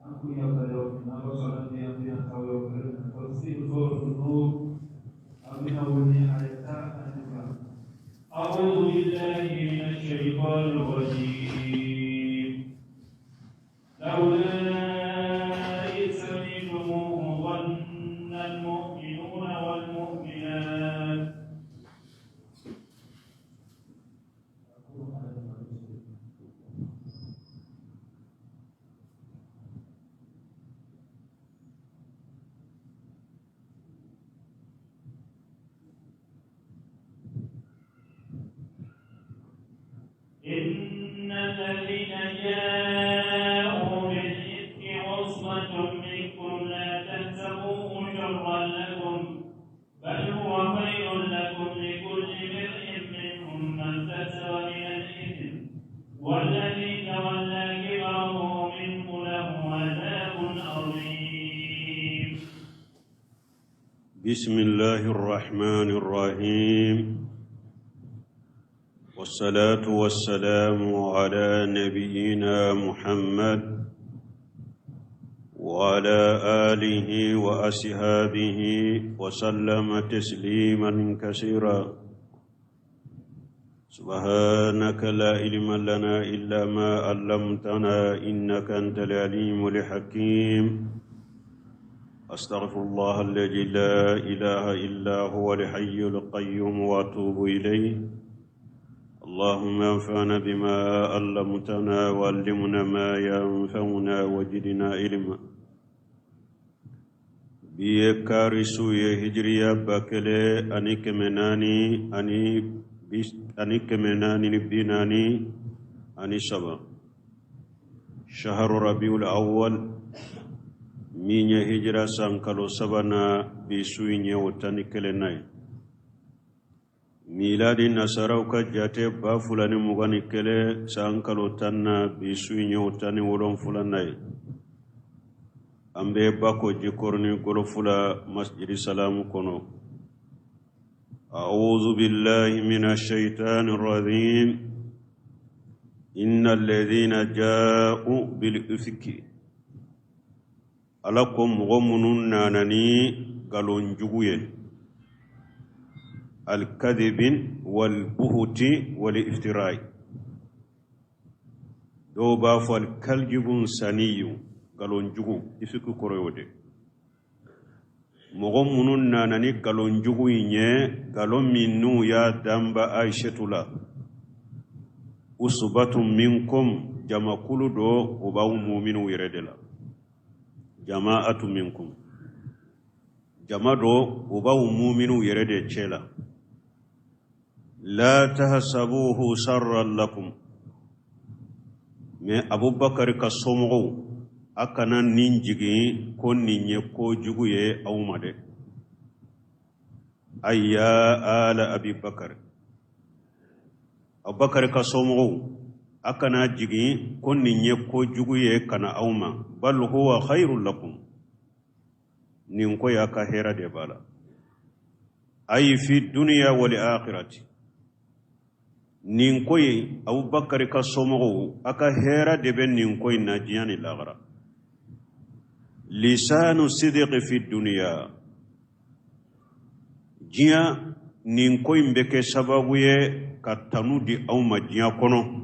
An kun yamaruya n'Ala sɔnna bi an bɛna taa yɔrɔ kelen na tafsir سورة النور an bɛna wuli aya 12. أعوذ بالله من الشيطان الرجيم. لولا إذ سمعتموه ظن المؤمنون والمؤمنات. إن الذين جاءوا بالإفك عصبة منكم لا تحسبوه شرا لكم بل هو خير لكم. لكل امرئ منهم ما اكتسب من الإثم والذي تولى كبره منه له عذاب عظيم. بسم الله الرحمن الرحيم، والصلاة والسلام على نبينا محمد وعلى آله وأصحابه وسلم تسليما كثيرا. سبحانك لا علم لنا إلا ما علمتنا إنك أنت العليم الحكيم. أستغفر الله الذي لا إله إلا هو الحي القيوم وأتوب إليه. اللهم انفعنا بما علمتنا وعلمنا ما ينفعنا وزدنا علما. Bi ye kari su ye, hijiriya 1400 ani 443, شهر ربيع الأول, min ye hijira san kalo sabanan, bi su in ye o 11nan ye. Miladi nasaraw ka jate, 2021 san kalo 10 na, bi su in ye o 17nan ye. An bɛ Bako Jikɔrɔni Gɔlɔfu la, Masjidi Salamu kɔnɔ. أعوذ بالله من الشيطان الرجيم. إن الذين جاءوا بالإفك, Ala ko mɔgɔ minnu nana ni nkalon jugu ye, الكذب والبهت والافتراء, dɔw b'a fɔ الكذب الشنيع, nkalon jugu, إفك kɔrɔ y'o de. Mɔgɔ minnu nana ni nkalon jugu in ye, nkalon min n'u y'a danba Ayisetu la, عصبة منكم, jamakulu dɔ o b'aw muminiw yɛrɛ de la. جماعة منكم, jama dɔ o b'aw muminiw yɛrɛ de cɛ la. لا تحسبوه شرا لكم. Mais Abubakar ka somɔgɔw, a kana nin jigin ko nin ye kojugu ye aw ma dɛ. أي يا آل أبي بكر, Abubakar ka somɔgɔw, a kana jigin ko nin ye kojugu ye ka na aw ma. بل هو خير لكم, nin ko y'a ka hɛrɛ de b'a la. أي في الدنيا والآخرة, nin ko in, Abubakar ka somɔgɔw, a ka hɛrɛ de bɛ nin ko in na diɲɛ ni lahara. لسان الصدق في الدنيا, diɲɛ nin ko in bɛ kɛ sababu ye ka tanu di aw ma diɲɛ kɔnɔ.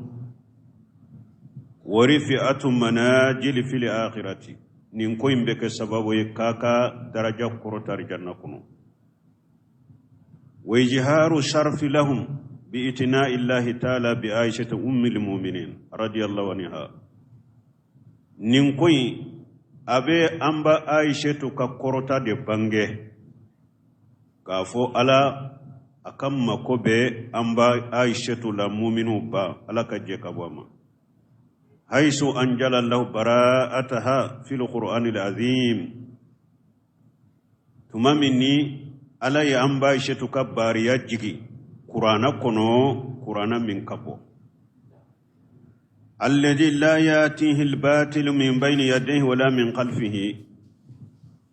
ورفعة المنازل في الآخرة, nin ko in bɛ kɛ sababu ye k'a ka daraja kɔrɔta janna kɔnɔ. وإظهار الشرف لهم باعتناء الله تعالى بعائشة أم المؤمنين رضي الله عنها, nin ko in a bɛ an ba Ayisetu ka kɔrɔta de bange k'a fɔ Ala a ka mako bɛ an ba Ayisetu la, muminiw ba, Ala ka jɛ ka bɔ a ma. حيث أنزل الله براءتها في القرآن العظيم, tuma min ni Ala ye an ba Ayisetu ka bariya jigi kurana kɔnɔ, kurana min ka bɔ, الذي لا يأتيه الباطل من بين يديه ولا من خلفه,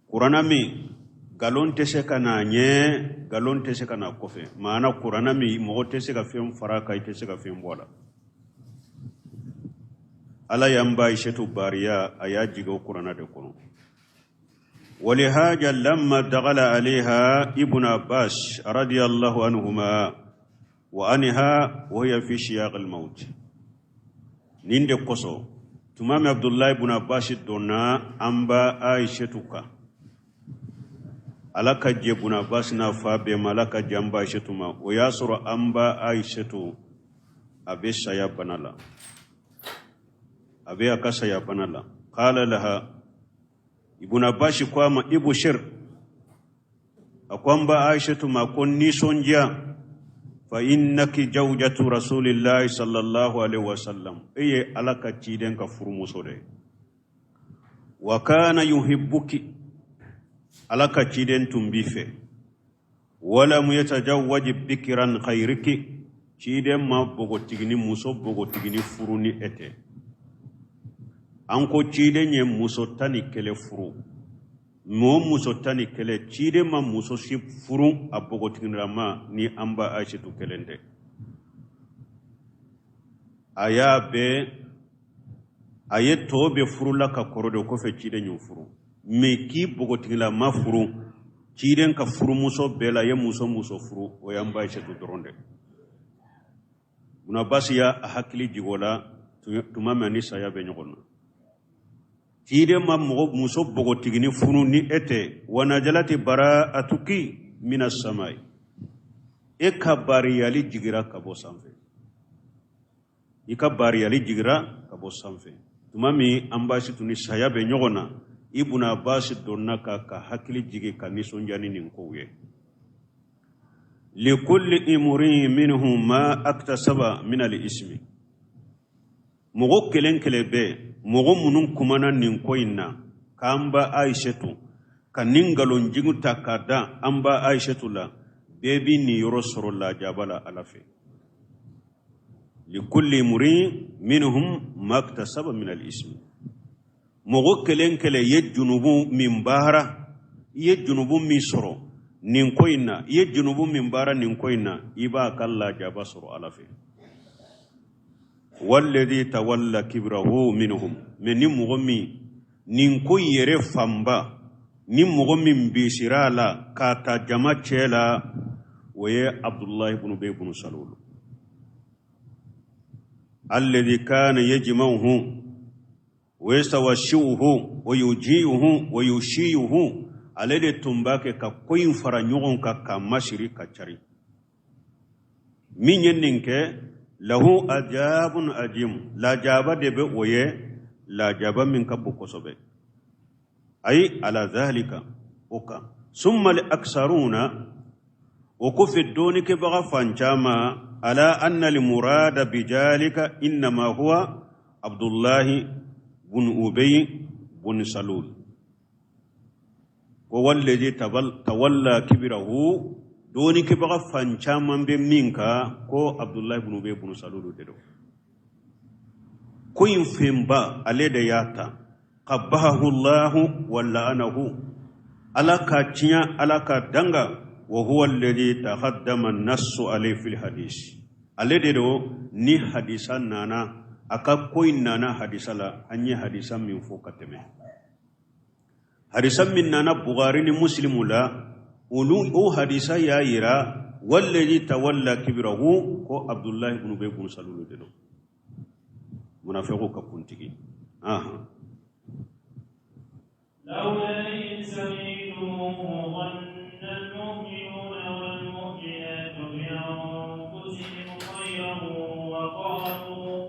kurana min nkalon tɛ se ka n'a ɲɛ, nkalon tɛ se ka n'a kɔfɛ, maana kurana min mɔgɔ tɛ se ka fɛn fara a kan, i tɛ se ka fɛn bɔ a la. Ala y'an ba Aisatu bariya, a y'a jigin o Kurana de kɔnɔ. Walihaja lamma dagala alaiha Ibn Abbas radiyallahu anhuma wa anha wa hiya fi siyaq al-maut. Nin de kosɔn, tuma min Abdullahi ibn Abbas donna an ba Aisatu kan, Ala ka jɛ Ibn Abbas n'a fa bɛɛ ma, Ala ka jɛ an ba Aisatu ma, o y'a sɔrɔ an ba Aisatu a bɛ saya bana la, a bɛ a ka saya bana la. Qala laha, Ibn Abbas ko a ma, ibshir, a ko an ba Aishatu ma ko nisɔndiya, fa innaki jawjatu rasulillahi sallallahu alaihi wasallam, e ye Ala ka ciden ka furumuso de ye. Wa kana yuhibbuki, Ala ka ciden tun b'i fɛ. Walam yatajawwaj bikran ghayriki, ciden ma bogotigini, muso bogotigini furu ni e tɛ. An ko ciden ye muso 11 furu, mɛ o muso 11, ciden ma muso si furu a bogotiginilama ni an ba Aisatu kelen tɛ. A y'a bɛɛ, a ye tɔw bɛɛ furula ka kɔrɔ de, o kɔfɛ ciden y'o furu. Mɛ k'i bogotigilama furu, ciden ka furumuso bɛɛ la, a ye muso muso furu, o y'an ba Aisatu dɔrɔn de. Ibn Abbas y'a hakili jigin o la tuma min ni saya bɛ ɲɔgɔn na. Ciden ma mɔgɔ muso bogotigini furu ni e tɛ. Wa najalati bara'atuki mina samai, e ka bariyali jigira ka bɔ sanfɛ, i ka bariyali jigira ka bɔ sanfɛ. Tuma min an ba Aisatu ni saya bɛ ɲɔgɔn na, Ibn Abbas donna ka hakili jigin ka nisɔndiya ni nin kow ye. Likulli imri'in minhum ma aktasaba min al-ismi, mɔgɔ kelen kelen bɛɛ, mɔgɔ minnu kumana nin ko in na k'an ba Aisatu ka nin nkalonjugu ta ka da an ba Aisatu la, bɛɛ b'i niyɔrɔ sɔrɔ lajaba la Ala fɛ. Likulli imri'in minhum ma aktasaba min al-ismi, mɔgɔ kelen kelen ye junubu min baara, i ye junubu min sɔrɔ nin ko in na, i ye junubu min baara nin ko in na, i b'a ka lajaba sɔrɔ Ala fɛ. Walladhi tawalla kibrahu minhum, mɛ ni mɔgɔ min nin ko yɛrɛ fanba, ni mɔgɔ min bisira a la k'a ta jama cɛ la, o ye Abdullahi ibn Ubay ibn Salul, alladhi kana yajma'uhu wa yastawashi'uhu wa yuji'uhu wa yushi'uhu, ale de tun b'a kɛ ka ko in fara ɲɔgɔn kan k'a masiri ka cari. Min ye nin kɛ, lahu ajabun ajim, lajaba de bɛ o ye, lajaba min ka bon kosɛbɛ. Ayi ala zalika, o kan. Summa al aksaruna, o kɔfɛ dɔɔnikɛbaga fan caman, ala anna al murada bijalika innama huwa Abdullahi bun Ubay bun Salul, ko walladhi tawalla kibirahu, dɔɔnikɛbaga fan caman bɛ min kan ko Abdullahi bun Ubay bun Salul de don. Ko in fɛnba ale de y'a ta. Qabahahu Allahu wa la'anahu, Ala ka tiɲɛ, Ala ka danga. Wa huwa alladhi taqaddama an-nassu alayhi fil hadis, ale de don ni hadisa nana, a ka ko in nana hadisa la, an ye hadisa min fɔ ka tɛmɛ, hadisa min nana Bukhari ni Muslimu la, olu o hadisa y'a yira walladhi tawalla kibirahu, ko Abdullahi ibn Ubay ibn Salul de don, munafiqu ka kuntigi. Ahan. لولا إذ سمعتموه ظن المؤمنون والمؤمنات بأنفسهم خيرا وقالوا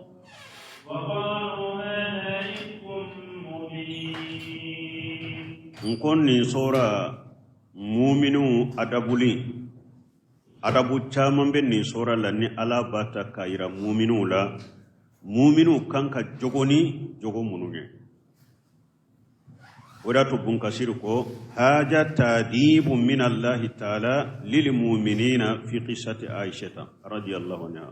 هذا إفك مبين. N ko nin sora muminu adabuli, adabu caman bɛ nin sora la ni Ala b'a ta k'a yira muminuw la, muminu kan ka jogo ni jogo minnu ye. O de y'a to Bunkasiri ko haja tadibu min Allahi taala lil muminina fi qissati Aishata radiyallahu anha.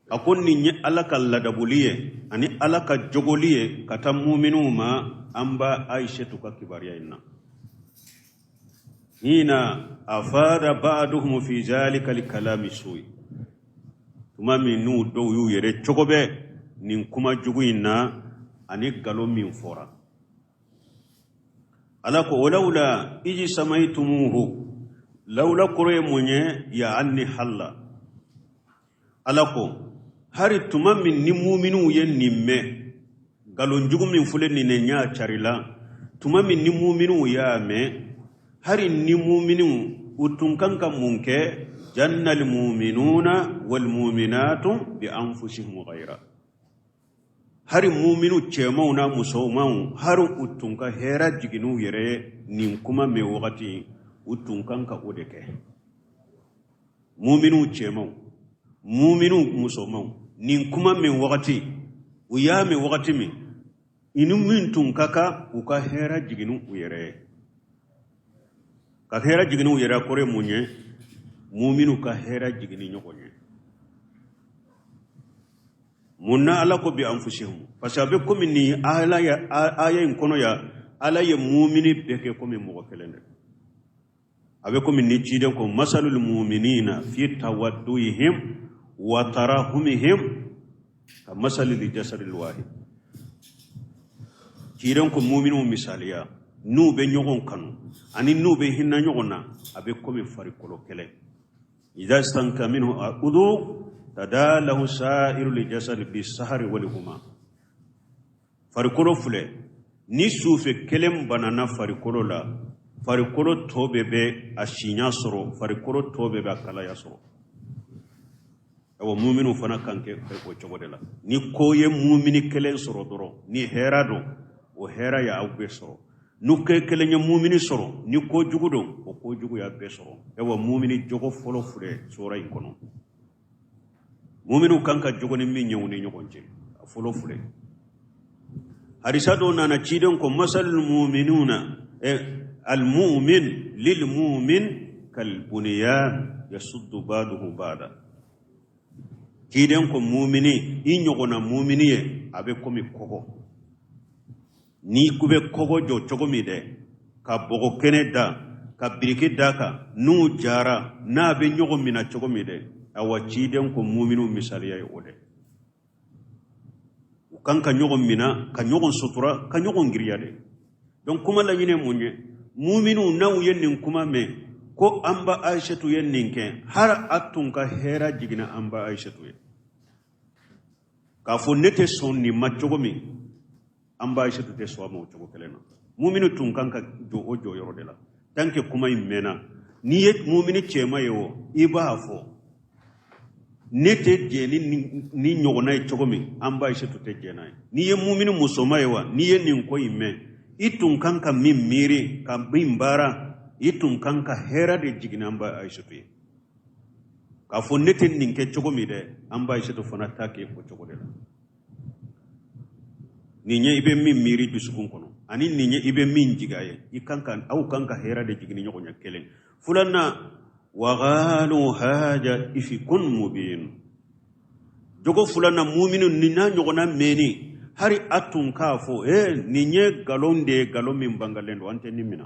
A ko nin ye Ala ka ladabuli ye ani Ala ka jogoli ye ka taa muminuw ma an ba Aishatu ka kibaruya in na. Hina afada ba'duhum fi zalika likalami su'i, tuma min n'u dɔw y'u yɛrɛ cogo bɛɛ Nin kuma jugu in na ani nkalon min fɔra, Ala ko walawla izi samaitumuhu. Lawla kɔrɔ ye mun ye? Yaani halla. Ala ko hari tuma min ni muminiw ye nin mɛn, nkalon jugu min filɛ nin ye ɲa carila, tuma min ni muminiw y'a mɛn, hari ni muminiw u tun kan ka mun kɛ? Jannal muminuna wal muminatu bi anfusihim ghayra. Hari muminu cɛmanw n'a musomanw, hari u tun ka hɛrɛ jigin n'u yɛrɛ ye nin kuma mɛn wagati, u tun kan ka o de kɛ. Muminu cɛmanw, muminu musomanw, nin kuma mɛn wagati, u y'a mɛn wagati min, i ni min tun ka kan, u ka hɛrɛ jigin u yɛrɛ ye. Ka hɛrɛ jigin u yɛrɛ kɔrɔ ye mun ye? Muminu ka hɛrɛ jigin ni ɲɔgɔn ye. Mun na Ala ko bi anfusihim? Parce que a bɛ komi nin ala ya aya in kɔnɔ ya, Ala ye mumini bɛɛ kɛ komi mɔgɔ kelen de. A bɛ komi ni ciden ko masalul muminina fi tawadduhim wa tarahumihim ka masalil jasadil wahid. Ciden ko muminiw misaliya, n'u bɛ ɲɔgɔn kanu ani n'u bɛ hinɛ ɲɔgɔn na, a bɛ komi farikolo kelen. Idha stanka minhu udu tada lahu sa'iru jasadi bi sahari wal huma. Farikolo filɛ, ni sufɛ kelen banana farikolo la, farikolo tɔ bɛɛ bɛ a siɲa sɔrɔ, farikolo tɔ bɛɛ bɛ a kalaya sɔrɔ. Awa, muminu fana kan kɛ o cogo de la. Ni ko ye mumini kelen sɔrɔ dɔrɔn, ni hɛra don, o hɛra y'aw bɛɛ sɔrɔ. N'u kɛ kelen ye mumini sɔrɔ, ni ko jugu don, o ko jugu y'a bɛɛ sɔrɔ. Awa, mumini jogo fɔlɔ filɛ sura in kɔnɔ, muminiw kan ka jogo ni min ye u ni ɲɔgɔn cɛ, a fɔlɔ filɛ. Hadisa dɔ nana, ciden ko masalul muminuna almumin lilmumin kalbuniyan yasuddu baduhu bada. Ciden ko mumini, i ɲɔgɔnna mumini ye, a bɛ komi kɔgɔ. N'i ko bɛ kɔgɔ jɔ cogo min dɛ, ka bɔgɔ kɛnɛ da ka biriki da kan, n'u jara n'a bɛ ɲɔgɔn minɛ cogo min dɛ, awa, ciden ko muminiw misaliya ye o dɛ. U kan ka ɲɔgɔn minɛ, ka ɲɔgɔn sutura, ka ɲɔgɔn giriya de. Donc kuma laɲini ye mun ye? Muminiw, n'aw ye nin kuma mɛn ko an ba Ayisatu ye nin kɛ, hari a tun ka hɛrɛ jiginna an ba Ayisatu ye k'a fɔ ne tɛ sɔn nin ma cogo min, an ba Ayisatu tɛ sɔn a ma o cogo kelen na. Mumini tun kan ka jɔ o jɔyɔrɔ de la. Tant que kuma in mɛnna, n'i ye mumini cɛman ye o, i b'a fɔ ne tɛ jɛn ni ni ɲɔgɔnna ye cogo min, an ba Ayisatu tɛ jɛn n'a ye. N'i ye mumini musoma ye wa, n'i ye nin ko in mɛn, i tun kan ka min miiri ka min baara, i tun kan ka hɛrɛ de jigin an ba Ayisatu ye k'a fɔ ne tɛ nin kɛ cogo min dɛ, an ba Ayisatu fana t'a kɛ o cogo de la. Nin ye i bɛ min miiri dusukun kɔnɔ, ani nin ye i bɛ min jigi a ye, i kan ka aw kan ka hɛrɛ de jigin ni ɲɔgɔn ye. Kelen filanan, waqalu haza ifikun mubin. Jogo filanan, muminu nin n'a ɲɔgɔnna mɛnni, hari a tun k'a fɔ ee, nin ye nkalon de ye, nkalon min bangalen don, an tɛ nin minɛ.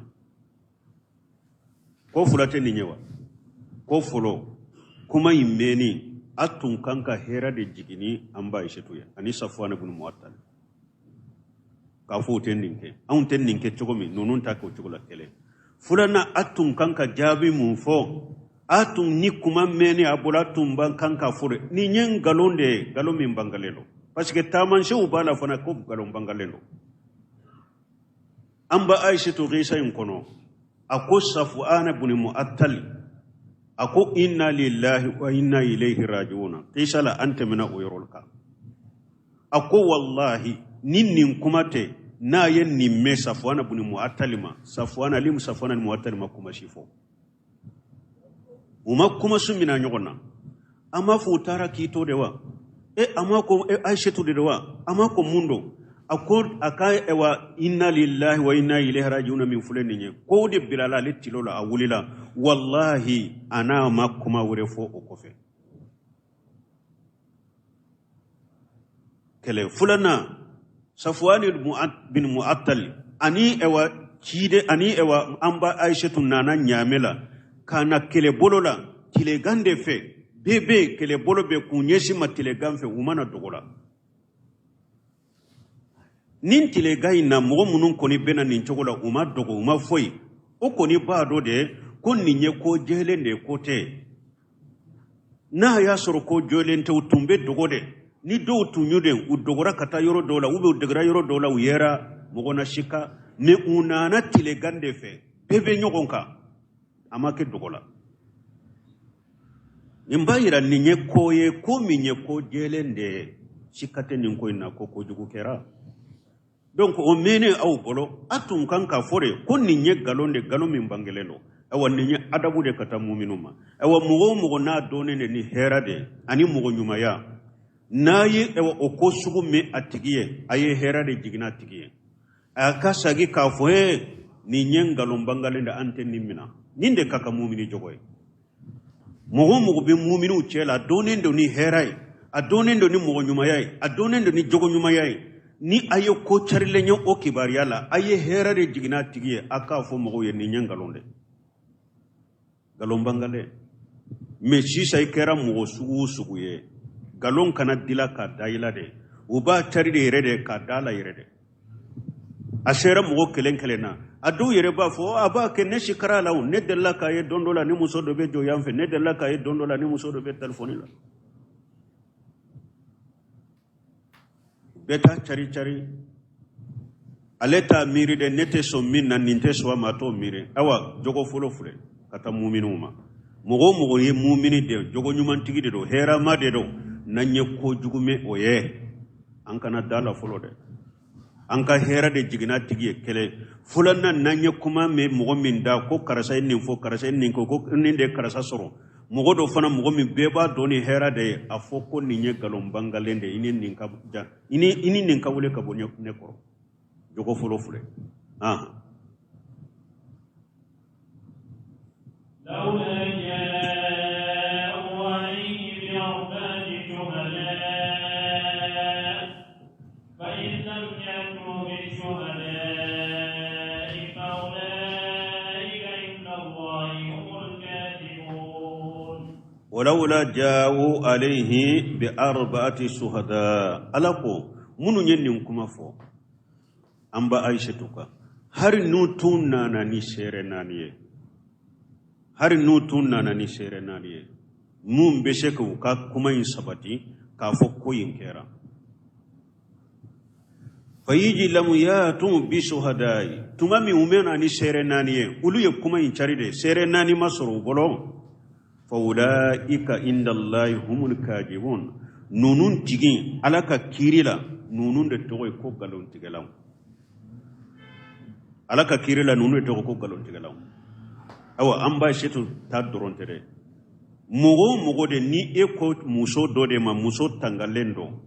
Ko fila tɛ nin ye wa? Ko fɔlɔ, kuma in mɛnni, a tun kan ka hɛrɛ de jigin ni an ba Ayisetu ye ani Safuwan ibn Mu'attal, k'a fɔ u tɛ nin kɛ, anw tɛ nin kɛ cogo min, ninnu t'a kɛ o cogo la. Kelen filanan, a tun kan ka jaabi mun fɔ? A tun ni kuma mɛnni a bolo, a tun ban kan k'a fɔ de nin ye nkalon de ye, nkalon min bangalen don, parce que taamasiyɛnw b'a la fana ko nkalon bangalen don. An ba Ayisetu kisa in kɔnɔ, a ko Safuana bun Mu'attali, a ko inna lillahi wa inna ilayhi raji'una. Kisa la, an tɛmɛna o yɔrɔ kan. A ko wallahi, ni nin kuma tɛ, n'a ye nin mɛn Safuana bun Mu'attali ma, Safuana ali Safuana ni Mu'attali ma kuma si fɔ, u ma kuma su minɛ ɲɔgɔn na. A m'a fɔ u taara k'i to de wa? E, a ma ko e Ayisetu de wa? A ma ko mun don? A ko a ka wa inna lillahi wa inna ilayhi raji'una min filɛ nin ye, ko o de bilala ale tilo la, a wulila. Wallahi, a n'a ma kuma wɛrɛ fɔ o kɔfɛ. Kɛlɛ filanan, Safuwani bin Mu'attali ani ɛwa cide ani ɛwa an ba Ayisetu nana ɲaamɛ la ka na kɛlɛbolo la tilegan de fɛ. Bɛɛ bɛ kɛlɛbolo bɛ k'u ɲɛsin ma tilegan fɛ, u mana dogo la. Nin tilegan in na, mɔgɔ minnu kɔni bɛna nin cogo la, u ma dogo, u ma foyi, o kɔni b'a dɔn de ko nin ye ko jɛlen de ye, ko tɛ. N'a y'a sɔrɔ ko jɛlen tɛ, u tun bɛ dogo de. Ni dɔw tun y'u de, u dogora ka taa yɔrɔ dɔw la, ou bien u degera yɔrɔ dɔw la, u yera mɔgɔ na sika. Mais u nana tilegan de fɛ, bɛɛ bɛ ɲɔgɔn kan, a ma kɛ dogo la. Nin b'a yira nin ye ko ye, ko min ye ko jɛlen de ye, sika tɛ nin ko in na ko kojugu kɛra. Donc o mɛnnen aw bolo, a tun kan k'a fɔ de ko nin ye nkalon de, nkalon min bangelen don. Ayiwa, nin ye adabu de ka taa muminu ma. Ayiwa, mɔgɔ o mɔgɔ n'a dɔnnen de ni hɛrɛ de ani mɔgɔ ɲumanya, n'a ye ayiwa o ko sugu mɛn a tigi ye, a ye hɛrɛ de jiginna a tigi ye, a ka sagi k'a fɔ e nin ye nkalon bangalen de, an tɛ nin mina. Nin de ka kan mumini jogo ye. Mɔgɔ o mɔgɔ bɛ muminiw cɛ la, a dɔnnen don ni hɛrɛ ye, a dɔnnen don ni mɔgɔ ɲumanya ye, a dɔnnen don ni jogo ɲumanya ye, ni a ye ko carilen ye o kibaruya la, a ye hɛrɛ de jiginna a tigi ye, a k'a fɔ mɔgɔw ye nin ye nkalon de, nkalon bangalen. Mais sisan i kɛra mɔgɔ sugu o sugu ye, nkalon kana dila ka da i la de, u b'a cari de yɛrɛ de ka da la yɛrɛ de. A sera mɔgɔ kelen kelen na, a dɔw yɛrɛ b'a fɔ a b'a kɛ ne sikara la o, ne delila k'a ye don dɔ la ni muso dɔ bɛ jɔ yan fɛ, ne delila k'a ye don dɔ la ni muso dɔ bɛ telefɔni la. Bɛɛ t'a cari cari, ale t'a miiri dɛ, ne tɛ sɔn min na, nin tɛ sɔn a ma, a t'o miiri. Awa, jogo fɔlɔ filɛ ka taa muminiw ma. Mɔgɔ o mɔgɔ ye mumini de, jogo ɲumantigi de don, hɛrɛma de don, n'an ye kojugu mɛn o ye, an kana da la fɔlɔ dɛ, an ka hɛrɛ de jiginna tigi ye. Kelen filanan, n'an ye kuma mɛn mɔgɔ min da ko karisa ye nin fɔ, karisa ye nin ko, ko nin de ye karisa sɔrɔ, mɔgɔ dɔ fana, mɔgɔ min bɛɛ b'a dɔn ni hɛrɛ de ye, a fɔ ko nin ye nkalon bangalen de ye, i ni nin ka jan, i ni nin ka wele ka bɔ ne kɔrɔ. Jogo fɔlɔ filɛ. Ahan. Walawla ja'u alayhi bi arba'ati shuhada. Ala ko minnu ye nin kuma fɔ an ba Aïchatu kan, hari n'u tun nana ni seere naani ye, hari n'u tun nana ni seere naani ye mun bɛ se k'u ka kuma in sabati k'a fɔ ko in kɛra. Fa in lam yatu bi shuhadayi, tuma min u ma na ni seere naani ye, olu ye kuma in cari de, seere naani ma sɔrɔ u bolo. Fa ulaika indallahi humul kadibun, ninnu tigi ala ka kiiri la, ninnu de tɔgɔ ye ko nkalontigɛlaw. Ala ka kiiri la, ninnu de tɔgɔ ko nkalontigɛlaw. Awa, an ba Aïchatu ta dɔrɔn tɛ dɛ, mɔgɔ o mɔgɔ de ni e ko muso dɔ de ma, muso tangalen don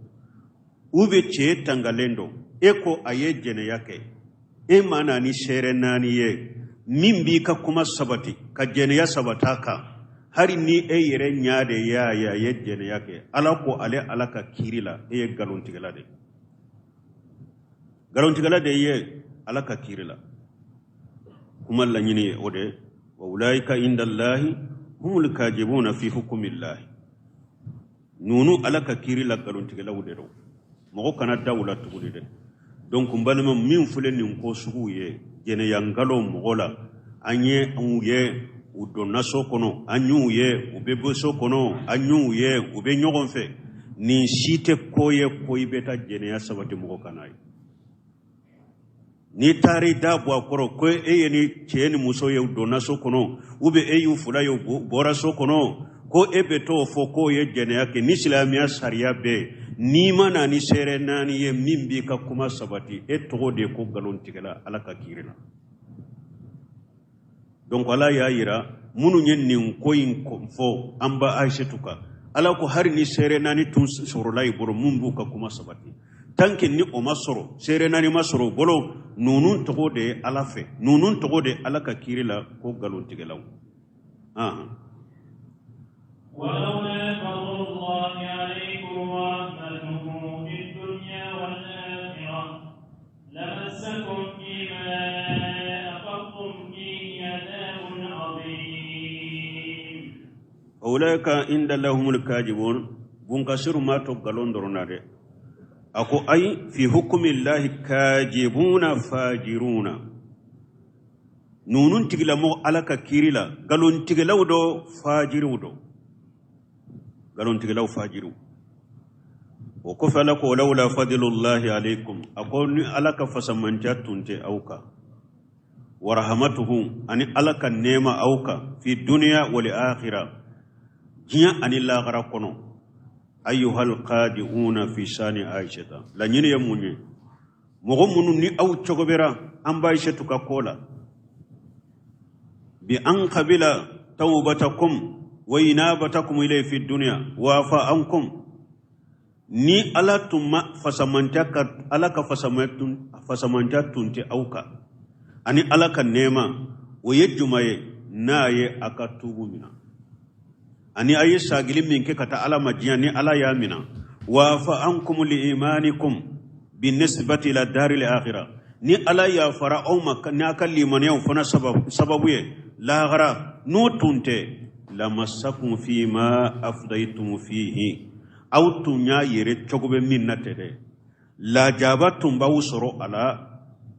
ou bien cɛ tangalen don, e ko a ye jɛnɛya kɛ, e ma na ni seere naani ye min b'i ka kuma sabati ka jɛnɛya sabata kan, hari ni e yɛrɛ ɲa de y'a ye a ye jɛnɛya kɛ, ala ko ale ala ka kiiri la e ye nkalontigɛla de ye, nkalontigɛla de ye ala ka kiiri la. Kuma laɲini ye o de, wa ulaika indallahi humul kajibuna fi hukumillahi, ninnu ala ka kiiri la nkalontigɛlaw de don, mɔgɔ kana da u la tuguni dɛ. Donc n balima, min filɛ nin ko suguw ye, jɛnɛya nkalon mɔgɔ la, an ye u ye u donna so kɔnɔ, an y'u ye u bɛ bɔ so kɔnɔ, an y'u ye u bɛ ɲɔgɔn fɛ, nin si tɛ ko ye ko i bɛ taa jɛnɛya sabati mɔgɔ kan n'a ye. N'i taara i da bɔ a kɔrɔ ko e ye ni cɛ ni muso ye u donna so kɔnɔ, ou bien e y'u fila ye u bɔra so kɔnɔ, ko e bɛ t'o fɔ k'o ye jɛnɛya kɛ, ni silamɛya sariya bɛ yen, n'i ma na ni seere naani ye min b'i ka kuma sabati, e tɔgɔ de ye ko nkalontigɛla ala ka kiiri la. Donc ala y'a yira minnu ye nin ko in fɔ an ba Aïchatu kan, ala ko hari ni seere naani tun sɔrɔla i bolo mun b'u ka kuma sabati, tant que ni o ma sɔrɔ, seere naani ma sɔrɔ u bolo, ninnu tɔgɔ de ye ala fɛ, ninnu tɔgɔ de ye ala ka kiiri la ko nkalontigɛlaw. Ulaika inda Allahi humul kadibun. Bunkasiru m'a to nkalon dɔrɔn na dɛ. A ko ayi, fi hukumillahi kajibuna fajiruna, ninnu tigilamɔgɔ Ala ka kiri la nkalontigɛlaw dɔ, fajiriw dɔ, nkalontigɛlaw, fajiriw. O kɔfɛ Ala ko lawla fadlullahi alaykum, a ko ni Ala ka fasamantiya tun tɛ aw kan, wa rahmatuhu, ani Ala ka nɛɛma aw kan, fi duniya wal akhira, diɲɛ ani lahara kɔnɔ, ayyuhal qadi'una fi sani Aishata. Laɲini ye mun ye? Mɔgɔ minnu ni aw cogobera an ba Aishatu ka ko la, bi an qabila tawbatakum wa inabatakum ilayhi fi dunya wa afa ankum, ni Ala tun ma fasamantiya ka, Ala ka fasamantiya tun tɛ aw kan ani Ala ka nɛɛma, o ye juma ye n'a ye a ka tubu mina ani a ye sagili min kɛ ka taa Ala ma diɲɛ, ni Ala y'a mina, wa afa ankum li imanikum bi nisbati ila daril akhirah, ni Ala yafara aw ma ni a ka limaniyaw fana sababu ye lahara, n'o tun tɛ, lamassakum fima afdaytum fihi, aw tun y'a yɛrɛ cogo bɛ min na tɛ dɛ, lajaba tun b'aw sɔrɔ a la,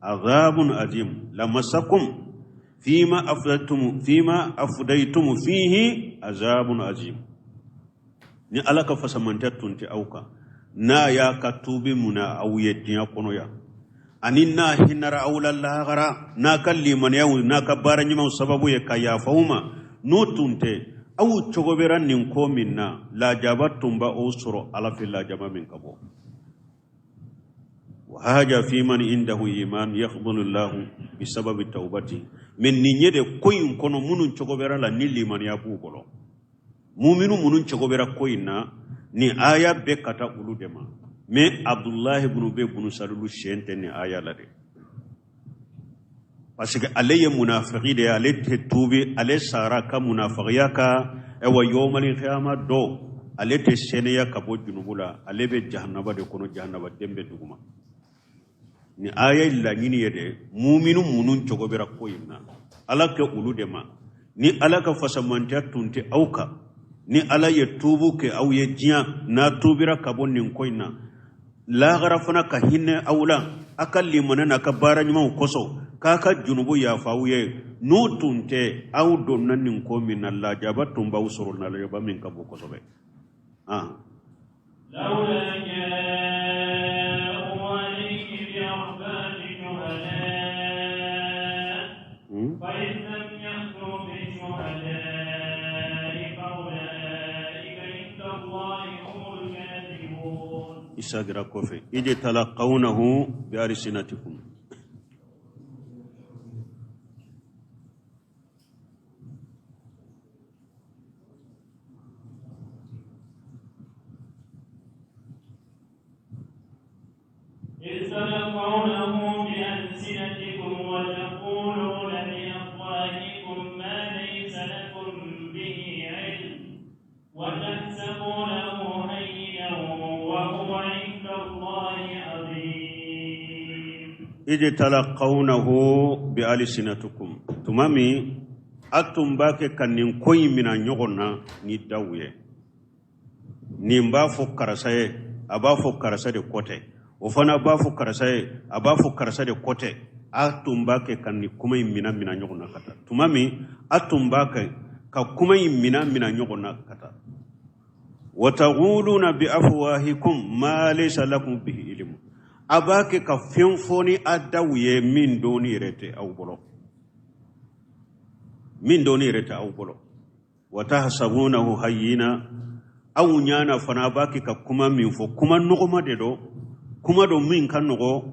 azabun azim, lamassakum fima afdaytum fihi azabun azim. Ni Ala ka fasamantiya tun tɛ aw kan, n'a y'a ka tuubi mina aw ye diɲɛ kɔnɔ yan, ani n'a hinɛra aw la lahara n'a ka limaniyaw n'a ka baara ɲumanw sababu ye ka yafa aw ma, n'o tun tɛ, aw cogo bɛra nin ko min na, lajaba tun b'aw sɔrɔ Ala fɛ, lajaba min ka bon. Wa haja fi man indahu iman yaqbalu llahu bisababi tawbati. Mais nin ye de ko in kɔnɔ, minnu cogo bɛra la ni limaniya b'u bolo, muminu minnu cogo bɛra ko in na, ni aya bɛ ka taa olu de ma. Mais Abdulahi bunu Ubey bunu Salulu sen tɛ nin aya la dɛ, parce que ale ye munafiki de ye, ale tɛ tuubi, ale sara ka munafikiya kan. Ayiwa, yɔmali kiyama dɔ, ale tɛ sɛnɛya ka bɔ junubu la, ale bɛ jahanaba de kɔnɔ, jahanaba den bɛ duguma. Ni aya laɲini ye de muminu minnu cogo bɛra ko in na, Ala kɛ olu de ma, ni Ala ka fasamantiya tun tɛ aw kan, ni Ala ye tuubu kɛ aw ye diɲɛ, n'a tuubira ka bɔ nin ko in na, lahara fana ka hinɛ aw la a ka limaniya n'a ka baara ɲumanw kosɔn, k'a ka junubu yafa aw ye, n'o tun tɛ, aw donna nin ko min na, lajaba tun b'aw sɔrɔ, lajaba min ka bon kosɛbɛ. لولا جاءوا عليه بأربعة شهداء، فإذ لم يأتوا بالشهداء فأولئك عند الله هم الكاذبون. Isagira kɔfɛ, idh talaqawnahu bi alsinatikum. إذ تلقونه بألسنتكم وتقولون بأفواهكم ما ليس لكم به علم وتحسبونه هينا وهو عند الله عظيم. Idh talaqawnahu bi alsinatikum, tuma min a tun b'a kɛ ka nin ko in mina ɲɔgɔn na ni daw ye, nin b'a fɔ karisa ye, a b'a fɔ karisa de kɔ tɛ, o fana b'a fɔ karisa ye, a b'a fɔ karisa de kɔ tɛ. A tun b'a kɛ ka nin kuma in mina mina ɲɔgɔn na ka taa, tuma min a tun b'a kɛ ka kuma in mina mina ɲɔgɔn na ka taa, wa taquluna bi afwahikum ma laysa lakum bihi ilmu, a b'a kɛ ka fɛn fɔ ni a daw ye min dɔnni yɛrɛ tɛ aw bolo, min dɔnni yɛrɛ tɛ aw bolo, wa tahsabunahu hayyina, aw ɲana fana a b'a kɛ ka kuma min fɔ, kuma nɔgɔma de don, kuma don min ka nɔgɔ,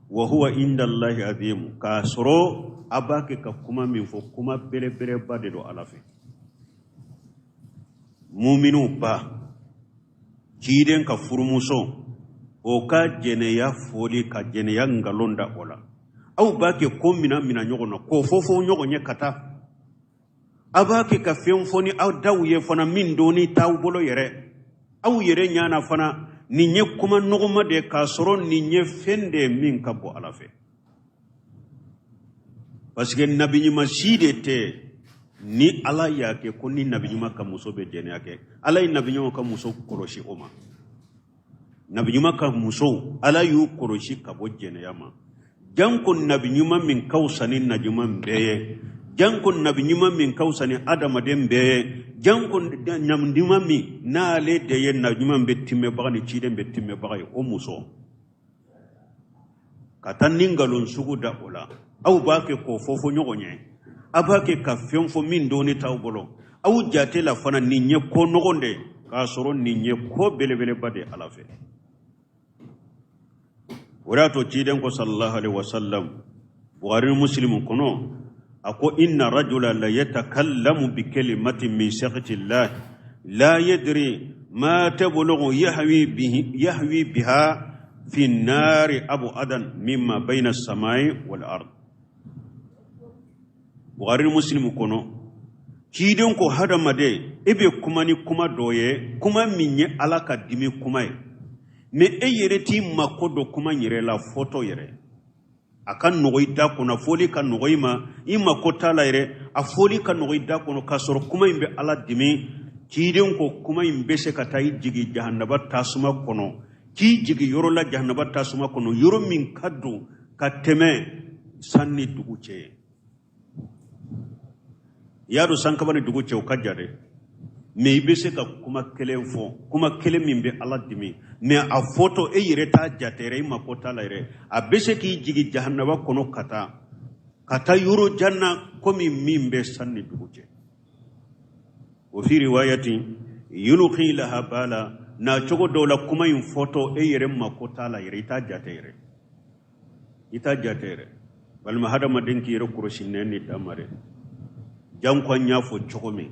wa huwa inda Allahi azimu, k'a sɔrɔ a b'a kɛ ka kuma min fɔ, kuma belebeleba de don Ala fɛ. Muminuw ba ciden ka furumuso, o ka jɛnɛya fɔli, ka jɛnɛya nkalon da o la, aw b'a kɛ ko mina mina ɲɔgɔn na, k'o fɔ fɔ ɲɔgɔn ye ka taa, a b'a kɛ ka fɛn fɔ ni aw daw ye fana min dɔnni t'aw bolo yɛrɛ, aw yɛrɛ ɲana fana nin ye kuma nɔgɔma de ye, k'a sɔrɔ nin ye fɛn de ye min ka bon Ala fɛ, parce que nabi ɲuman si de tɛ ni Ala y'a kɛ ko ni nabi ɲuman ka muso bɛ jɛnɛya kɛ, Ala ye nabi ɲuman ka muso kɔlɔsi o ma. Nabi ɲuman ka musow, Ala y'u kɔlɔsi ka bɔ jɛnɛya ma. Janko nabi ɲuman min ka fisa ni nabi ɲuman bɛɛ ye, janko nabi ɲuman min ka fisa ni adamaden bɛɛ ye, janko nabi ɲuman min n'ale de ye nabi ɲuman bɛɛ timmɛbaga ni ciden bɛɛ timmɛbaga ye, o muso ka taa ni nkalon sugu da o la. Aw b'a kɛ k'o fɔ fɔ ɲɔgɔn ye, aw b'a kɛ ka fɛn fɔ min dɔnni t'aw bolo. Aw jate la fana nin ye ko nɔgɔn de ye, k'a sɔrɔ nin ye ko belebeleba de ye Ala fɛ. O de y'a to ciden ko sallallahu alaihi wasallam, Bukhari ni Muslim kɔnɔ, a ko inna rajula la yatakallamu bi kalimatin min sakhati llah la yadri ma tablughu yahwi bihi yahwi biha fi nari abu'adan mimma bayna as-samai wal ard. Bukhari ni Muslim kɔnɔ, ciden ko hadamaden, e bɛ kuma ni kuma dɔ ye, kuma min ye Ala ka dimi kuma ye, mais e yɛrɛ t'i mako don kuma in yɛrɛ la fɔtɔ yɛrɛ. A ka nɔgɔ i da kɔnɔ, fɔli ka nɔgɔ i ma, i mako t'a la yɛrɛ, a fɔli ka nɔgɔ i da kɔnɔ, k'a sɔrɔ kuma in bɛ Ala dimi. Ciden ko kuma in bɛ se ka taa i jigin jahanaba tasuma kɔnɔ, k'i jigin yɔrɔ la jahanaba tasuma kɔnɔ, yɔrɔ min ka don ka tɛmɛ san ni dugu cɛ ye. I y'a dɔn sankaba ni dugu cɛ o ka jan dɛ, mais i bɛ se ka kuma kelen fɔ, kuma kelen min bɛ Ala dimi, mais a fɔtɔ e yɛrɛ t'a jate yɛrɛ, i mako t'a la yɛrɛ, a bɛ se k'i jigin jahanaba kɔnɔ ka taa yɔrɔ jan na komi min bɛ san ni dugu cɛ. Wa fi riwayatin yulqi laha bala, na cogo dɔw la kuma in fɔtɔ e yɛrɛ mako t'a la yɛrɛ, i t'a jate yɛrɛ, i t'a jate yɛrɛ. Balima, hadamaden k'i yɛrɛ kɔlɔsi nɛn ni da ma dɛ. Janko an y'a fɔ cogo min,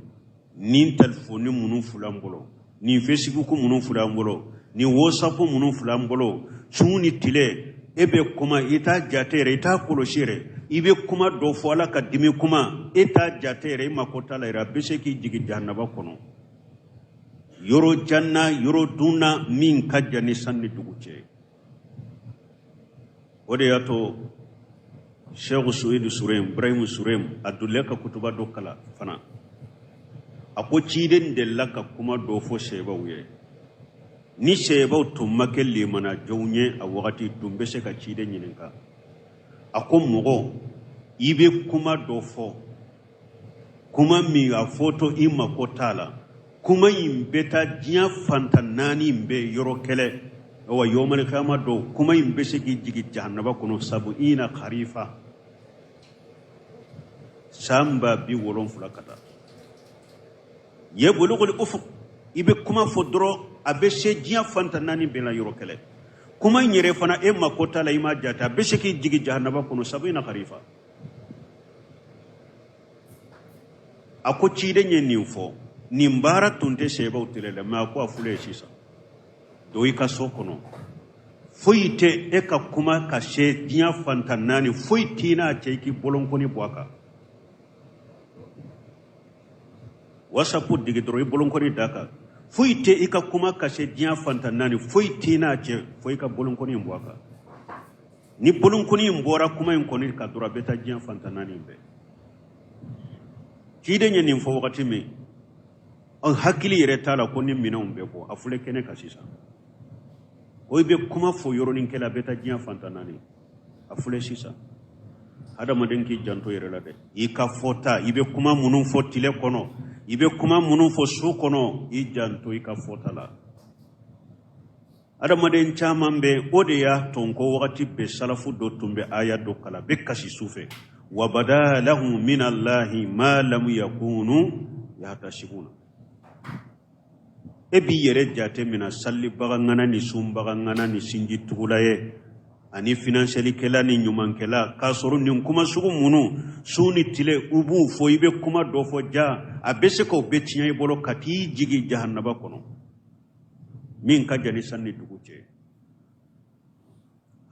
nin telefɔni minnu filɛ an bolo, nin Facebook minnu filɛ an bolo, nin WhatsApp minnu filɛ an bolo, su ni tile e bɛ kuma, i t'a jate yɛrɛ, i t'a kɔlɔsi yɛrɛ. I bɛ kuma dɔ fɔ, Ala ka dimi kuma, e t'a jate yɛrɛ, i mako t'a la yɛrɛ, a bɛ se k'i jigin jahanaba kɔnɔ yɔrɔ jan na, yɔrɔ dun na min ka jan ni san ni dugu cɛ. O de y'a to Sheikh Suidu Surem, Ibrahim Surem, a donna ka kutuba dɔ kala fana, a ko ciden delila ka kuma dɔ fɔ sɛbaw ye. Ni sɛbaw tun ma kɛ limana jɔnw ye a wagati, tun bɛ se ka ciden ɲininka. A ko mɔgɔ, i bɛ kuma dɔ fɔ, kuma min a fɔtɔ i mako t'a la, kuma in bɛ taa diɲɛ fantan naani in bɛ yɔrɔ kɛlɛ wa yawmal kiyama dɔw, kuma in bɛ se k'i jigin jahanaba kɔnɔ sabuina kharifa, san 70 ka taa yabulugul ufuq. I bɛ kuma fɔ dɔrɔn, a bɛ se diɲɛ fantan naani bɛɛ la yɔrɔ kɛlɛ. Kuma in yɛrɛ fana, e mako t'a la, i m'a jate, a bɛ se k'i jigin jahanaba kɔnɔ sabuina kharifa. A ko ciden ye nin fɔ, nin baara tun tɛ sɛbaw tele la, mais a ko a filɛ ye sisan, don i ka so kɔnɔ, foyi tɛ e ka kuma ka se diɲɛ fantan naani, foyi t'i n'a cɛ, i k'i bolonkɔni bɔ a kan. WhatsApp digi dɔrɔn, i bolonkɔni d'a kan, foyi tɛ i ka kuma ka se diɲɛ fantan naani, foyi t'i n'a cɛ, fo i ka bolonkɔni bɔ a kan. Ni bolonkɔni in bɔra kuma in kɔni kan dɔrɔn, a bɛ taa diɲɛ fantan naani bɛɛ. Ciden ye nin fɔ wagati min, an hakili yɛrɛ t'a la ko ni minɛnw bɛ bɔ, a filɛ kɛnɛ kan sisan. O i bɛ kuma fɔ yɔrɔnin kelen, a bɛ taa diɲɛ fantan naani, a filɛ sisan. Hadamaden k'i janto yɛrɛ la dɛ, i ka fɔta, i bɛ kuma minnu fɔ tile kɔnɔ, i bɛ kuma minnu fɔ su kɔnɔ, i janto i ka fɔta la. Adamaden caman bɛ, o de y'a to ko wagati bɛɛ salafu dɔ tun bɛ aya dɔ kalan, bɛ kasi su fɛ: wabada lahum min allahi ma lam yakunu yahtasibuna. E b'i yɛrɛ jate minɛ salibaga ŋana ni sunbaga ŋana ni sinji tugula ye ani finanselikɛla ni ɲumankɛla, k'a sɔrɔ nin kuma sugu minnu su ni tile u b'u fɔ, i bɛ kuma dɔ fɔ ja, a bɛ se k'o bɛɛ tiɲɛ i bolo ka t'i jigin jahanaba kɔnɔ min ka jan ni san ni dugu cɛ.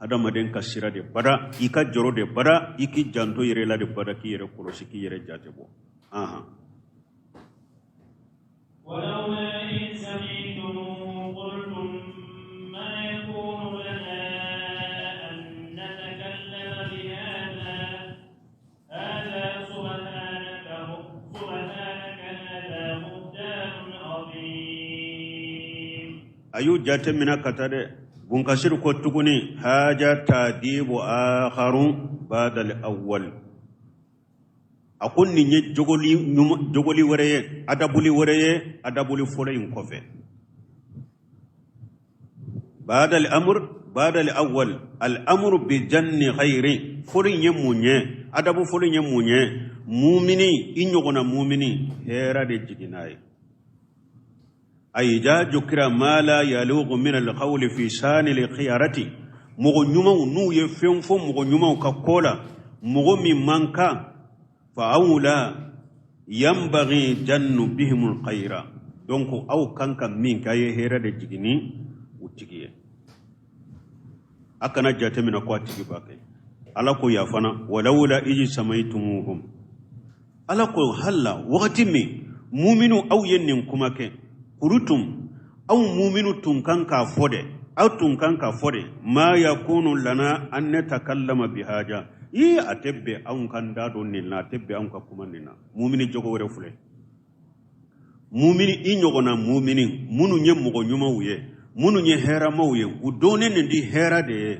Adamaden ka sira de bada, i ka jɔrɔ de bada, i k'i janto yɛrɛ la de bada, k'i yɛrɛ kɔlɔsi, k'i yɛrɛ jate bɔ. Ahan. ولولا إذ سمعتموه قلتم ما يكون لنا أن نتكلم بهذا هذا سبحانك سبحانك هذا بهتان عظيم. A y'u jate minɛ ka taa dɛ. Bunkasiri ko tuguni haja tadibu akharun badal awwal. A ko nin ye jogoli jogoli wɛrɛ ye, adabuli wɛrɛ ye, adabuli fɔlɔ in kɔfɛ. Badal amr badal awwal al amru bi janni khairi. Fɔlɔ in ye mun ye? Adabu fɔlɔ in ye mun ye? Mumini i ɲɔgɔnna mumini hɛrɛ de jiginna ye. A iza jukira ma la yalugu min alqawli fi sani alkhiyarati. Mɔgɔ ɲumanw n'u ye fɛn fɔ mɔgɔ ɲumanw ka ko la, mɔgɔ min man kan, fa awla yanbaghi jannu bihim alkhayra. Donc aw kan ka min kɛ, a ye hɛrɛ de jigin ni u tigi ye. A kana jateminɛ ko a tigi b'a kɛ. Ala ko ya fana walawla izi samaitumuhum. Ala ko hala wagati min muminu aw ye nin kuma kɛ, kulutum, aw muminu tun kan k'a fɔ dɛ, aw tun kan k'a fɔ dɛ, ma yakunu lana an natakallama bihaja. I a tɛ bɛn anw k'an da don nin na, a tɛ bɛn anw ka kuma nin na. Mumini jogo wɛrɛ filɛ. Mumini i ɲɔgɔnna mumini minnu ye mɔgɔ ɲumanw ye, minnu ye hɛrɛmaw ye, u dɔnnen nin di hɛrɛ de ye.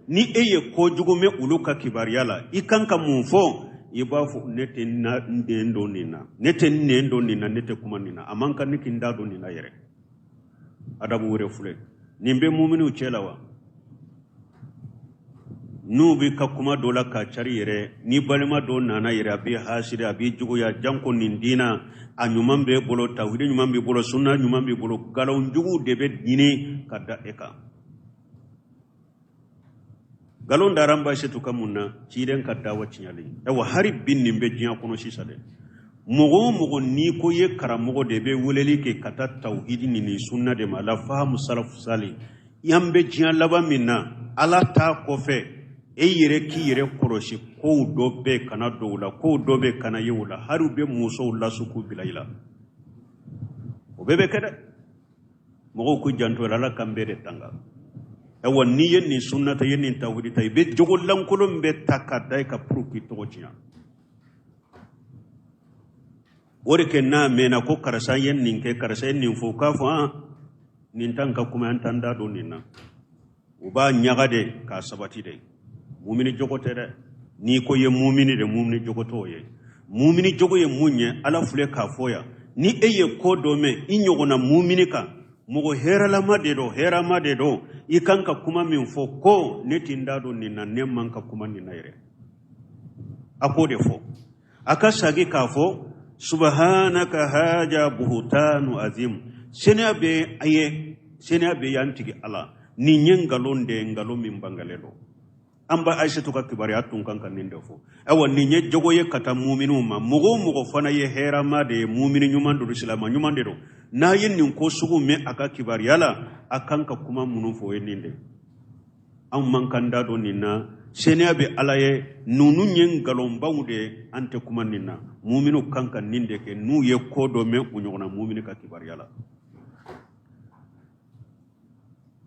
Ni e ye kojugu mɛn olu ka kibaruya la, i kan ka mun fɔ? I b'a fɔ ne tɛ n den don nin na, ne tɛ n nɛn don nin na, ne tɛ kuma nin na, a man kan ne k'i n da don nin na yɛrɛ. Adabu wɛrɛ filɛ nin bɛ muminiw cɛ la wa? N'u bɛ ka kuma dɔ la k'a cari yɛrɛ, ni balima dɔ nana yɛrɛ, a b'i hasidi, a b'i juguya, janko nin diina a ɲuman b'e bolo, tawhidi ɲuman b'i bolo, sunna ɲuman b'i bolo, nkalon juguw de bɛ ɲini ka da e kan. Nkalon dara an ba Asetu kan mun na? Ciden ka dawa tiɲɛlen. Ayiwa, hari bi nin bɛ diɲɛ kɔnɔ sisan dɛ. Mɔgɔ o mɔgɔ n'i ko i ye karamɔgɔ de bɛ weleli kɛ ka taa tawhidi ni nin sunna de ma, la fahamu salafu sali, an bɛ diɲɛ laban min na, Ala ta kɔfɛ, e yɛrɛ k'i yɛrɛ kɔlɔsi. Kow dɔ bɛ kana don u la, kow dɔ bɛ kana ye u la, hali u bɛ musow lasu k'u bila i la, o bɛɛ bɛ kɛ dɛ. Mɔgɔw k'u janto la, Ala k'an bɛɛ de tanga. Ayiwa, n'i ye nin sunna ta, i ye nin tawhidi ta, i bɛ jogo lankolon bɛɛ ta ka da i kan pour k'i tɔgɔ tiɲɛ. O de kɛ n'a mɛnna ko karisa ye nin kɛ, karisa ye nin fɔ, k'a fɔ an nin t'an ka kuma, an t'an da don nin na. U b'a ɲaga de k'a sabati de. Mumini jogo tɛ dɛ. N'i ko ye mumini de, mumini jogo t'o ye. Mumini jogo ye mun ye? Ala filɛ k'a fɔ yan. Ni e ye ko dɔ mɛn i ɲɔgɔnna mumini kan, mɔgɔ hɛrɛlama de don, hɛrɛma de don, i kan ka kuma min fɔ ko ne tɛ n da don nin na, ne man ka kuma nin na yɛrɛ, a k'o de fɔ. A ka sagi k'a fɔ subhanaka haja buhutanu azim. Seniya bɛ a ye, seniya bɛ y'an tigi Ala. Nin ye nkalon de ye, nkalon min bangalen don. An ba Ayisetu ka kibaruya tun kan ka nin de fɔ. Ayiwa, nin ye jogo ye ka taa muminiw ma. Mɔgɔ o mɔgɔ fana ye hɛrɛma de ye, mumini ɲuman don, silama ɲuman de don, n'a ye nin ko sugu mɛn a ka kibaruya la, a kan ka kuma minnu fɔ, o ye nin de ye. Anw man k'an da don nin na. Seniya bɛ Ala ye, ninnu ye nkalonbaw de ye, an tɛ kuma nin na. Muminiw kan ka nin de kɛ n'u ye ko dɔ mɛn u ɲɔgɔnna mumini ka kibaruya la.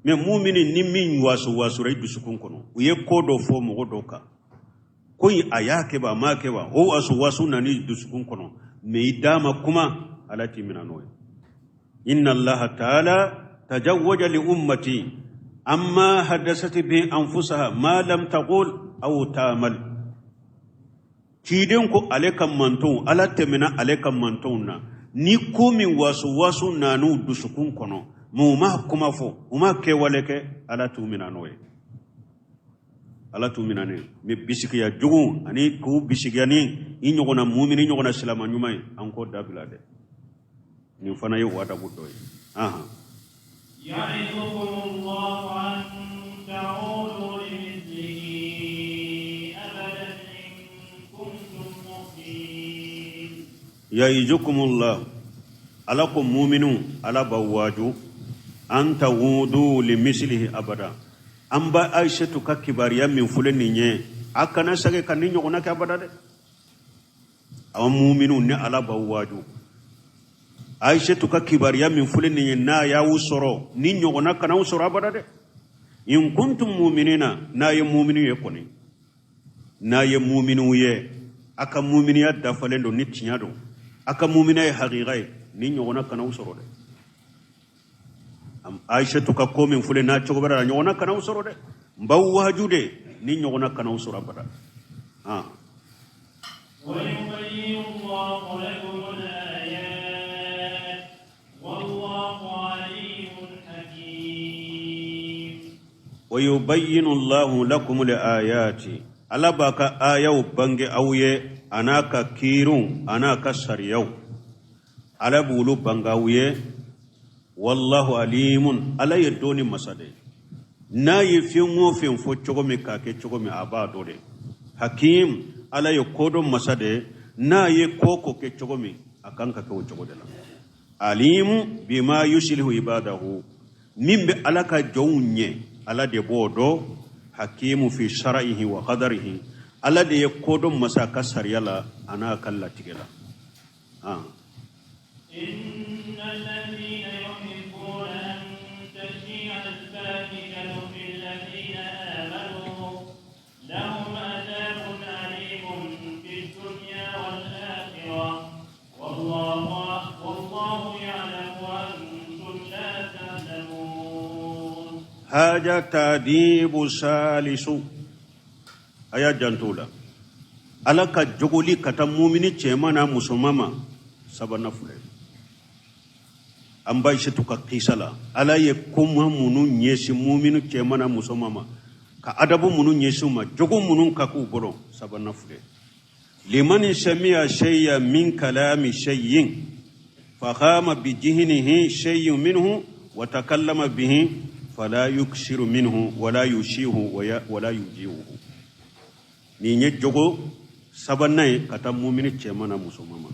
Mɛ mumini ni min waso wasora i dusukun kɔnɔ, u ye ko dɔ fɔ mɔgɔ dɔ kan, ko in a y'a kɛ ba, a m'a kɛ ba, o waso waso nana i dusukun kɔnɔ, mɛ i da ma kuma, Ala t'i minɛ n'o ye. Inna Allaha ta'ala tajawwaja li ummati amma haddasat bi anfusaha ma lam taqul aw ta'mal. Ciden ko ale ka mantonw, Ala tɛmɛna ale ka mantonw na ni ko min waso waso nan'u dusukun kɔnɔ, mɛ u ma kuma fɔ, u ma kɛwale kɛ, Ala t'u minɛ n'o ye, Ala t'u minɛ n'o ye. Mɛ bisigiya jugu ani k'u bisigiya ni i ɲɔgɔnna mumini, ɲɔgɔnna silama ɲuman ye, an k'o dabila dɛ. Nin fana ye o adabu dɔ ye. Ahan. Ya'idukumullahu an ta'udu limithlihi abadan in kuntum mu'minin. Ya'idukumullahu, Ala ko muminu, Ala b'aw waaju, an ta'udu limislihi abada. An ba Ayisetu ka kibaruya min filɛ nin ye, a kana segin ka nin ɲɔgɔnna kɛ abada dɛ. Aw muminu, ni Ala b'aw waaju, Ayisetu ka kibaruya min filɛ nin ye, n'a y'aw sɔrɔ, nin ɲɔgɔnna kana aw sɔrɔ abada dɛ. In kuntum muminina, n'a ye muminu ye kɔni, n'a ye muminu ye, a ka muminiya dafalen don, ni tiɲɛ don, a ka muminiya ye hakika ye, nin ɲɔgɔnna kana aw sɔrɔ dɛ. Aishatu ka ko min filɛ n'a cogo bɛrɛ la ɲɔgɔnna kana aw sɔrɔ dɛ n b'aw waaju de nin ɲɔgɔnna kana aw sɔrɔ abada. Wa yubayyinu Allahu lakum al-ayati, Ala b'a ka ayaw bange aw ye, a n'a ka kiiriw, a n'a ka sariyaw, Ala b'olu bange aw ye. Wallahu alimun, Ala ye dɔnni masa de ye. N'a ye fɛn o fɛn fɔ cogo min k'a kɛ cogo min, a b'a dɔn de. Hakim, Ala ye kodɔn masa de ye. N'a ye ko ko kɛ cogo min, a kan ka kɛ o cogo de la. Alimu bima yuslihu ibadahu, min bɛ Ala ka jɔnw ɲɛ, Ala de b'o dɔn. Hakimu fi shar'ihi wa qadarihi, Ala de ye kodɔn masa a ka sariya la, a n'a ka latigɛ la. Haza tadibu salisu, a y'a janto o la. Ala ka jogoli ka taa mumini cɛman n'a musoman ma sabanan filɛ an ba Aisatu ka kisa la. Ala ye kuma minnu ɲɛsin mumini cɛman n'a musoman ma, ka adabu minnu ɲɛsin u ma, jogo minnu ka k'u bolo, sabanan filɛ. Liman sami'a shay'a min kalami shay'in fahama bi jihinihi shay'un minhu wa takallama bihi fala yuksiru minhu wala yushihu wala yujihu. Nin ye jogo sabanan ye ka taa mumini cɛman n'a musoman ma.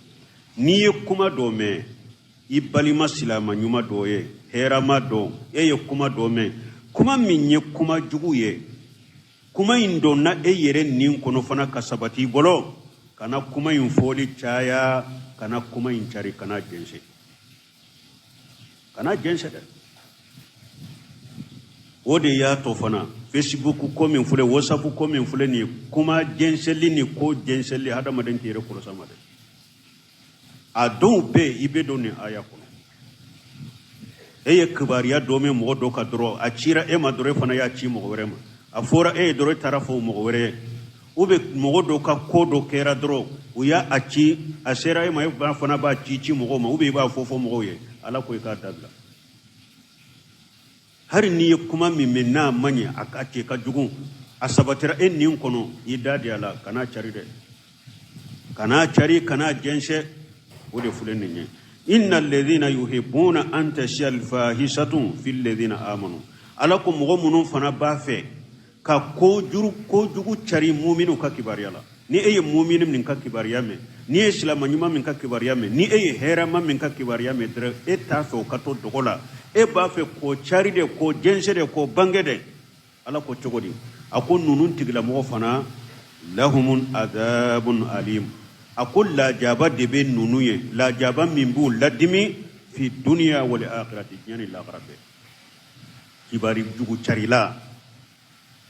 N'i ye kuma dɔ mɛn i balima silama ɲuman dɔ ye, hɛrɛma dɔ, e ye kuma dɔ mɛn, kuma min ye kuma jugu ye, kuma in donna e yɛrɛ nin kɔnɔ fana ka sabati i bolo, kana kuma in fɔli caya, kana kuma in cari, kana jɛnsɛn, kana jɛnsɛn dɛ. O de y'a to fana Facebook ko min filɛ, WhatsApp ko min filɛ nin ye, kuma jɛnsɛnli ni ko jɛnsɛnli, hadamaden k'i yɛrɛ kɔlɔsi a ma dɛ. A dɔw bɛ yen, i bɛ don nin aya kɔnɔ, e ye kibaruya dɔ mɛn mɔgɔ dɔ kan dɔrɔn, a cira e ma dɔrɔn, e fana y'a ci mɔgɔ wɛrɛ ma, a fɔra e ye dɔrɔn, e taara fɔ mɔgɔ wɛrɛ ye, ou bien mɔgɔ dɔ ka ko dɔ kɛra dɔrɔn, u y'a a ci, a sera e ma, e fana b'a ci ci mɔgɔw ma, ou bien i b'a fɔ fɔ mɔgɔw ye. Ala ko i k'a dabila. Hali n'i ye kuma min mɛn n'a man ɲɛ, a ka cɛ ka jugu, a sabatira e nin kɔnɔ, i da di a la, kan'a cari dɛ, kan'a cari, kan'a jɛnsɛn. O de filɛ nin ye. Inna alladhina yuhibbuna an tashia alfahisatu fi alladhina amanu, Ala ko mɔgɔ minnu fana b'a fɛ ka kojugu cari muminiw ka kibaruya la. Ni e ye mumini min ka kibaruya mɛn, n'i ye silama ɲuman min ka kibaruya mɛn, ni e ye hɛrɛma min ka kibaruya mɛn dɔrɔn, e t'a fɛ o ka to dogo la, e b'a fɛ k'o cari de, k'o jɛnsɛn de, k'o bange de. Ala ko cogo di? A ko ninnu tigilamɔgɔ fana, lahumun adabun alim, a ko lajaba de bɛ ninnu ye, lajaba min b'u ladimi, fi duniya wal akhirati, diɲɛ ni lahara bɛɛ. Kibari jugu carila,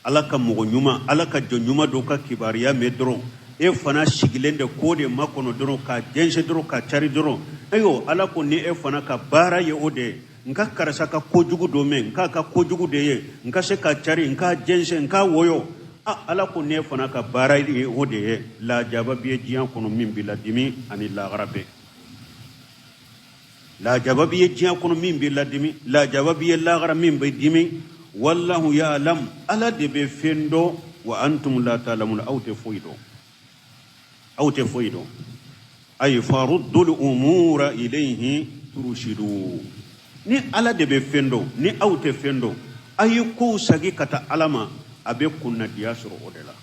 Ala ka mɔgɔ ɲuman, Ala ka jɔn ɲuman dɔ ka kibaruya mɛn dɔrɔn, e fana sigilen de k'o de makɔnɔ dɔrɔn, k'a jɛnsɛn dɔrɔn, k'a cari dɔrɔn. Ayiwa, Ala ko ni e fana ka baara ye o de ye, n ka karisa ka kojugu dɔ mɛn, n k'a ka kojugu de ye, n ka se k'a cari, n k'a jɛnsɛn, n k'a wɔyɔ, a Ala ko n'e fana ka baara ye o de ye, lajaba b'i ye diɲɛ kɔnɔ min b'i ladimi ani lahara bɛɛ. Lajaba b'i ye diɲɛ kɔnɔ min b'i ladimi, lajaba b'i ye lahara min b'i dimi. Wallahu ya'lam, Ala de bɛ fɛn dɔn, wa antum la ta'lamuna, aw tɛ foyi dɔn, aw tɛ foyi dɔn. Ay faruddul umura ilayhi turushidu, ni Ala de bɛ fɛn dɔn, ni aw tɛ fɛn dɔn, a ye kow sagi ka taa Ala ma, a bɛ kunnadiya sɔrɔ o de la.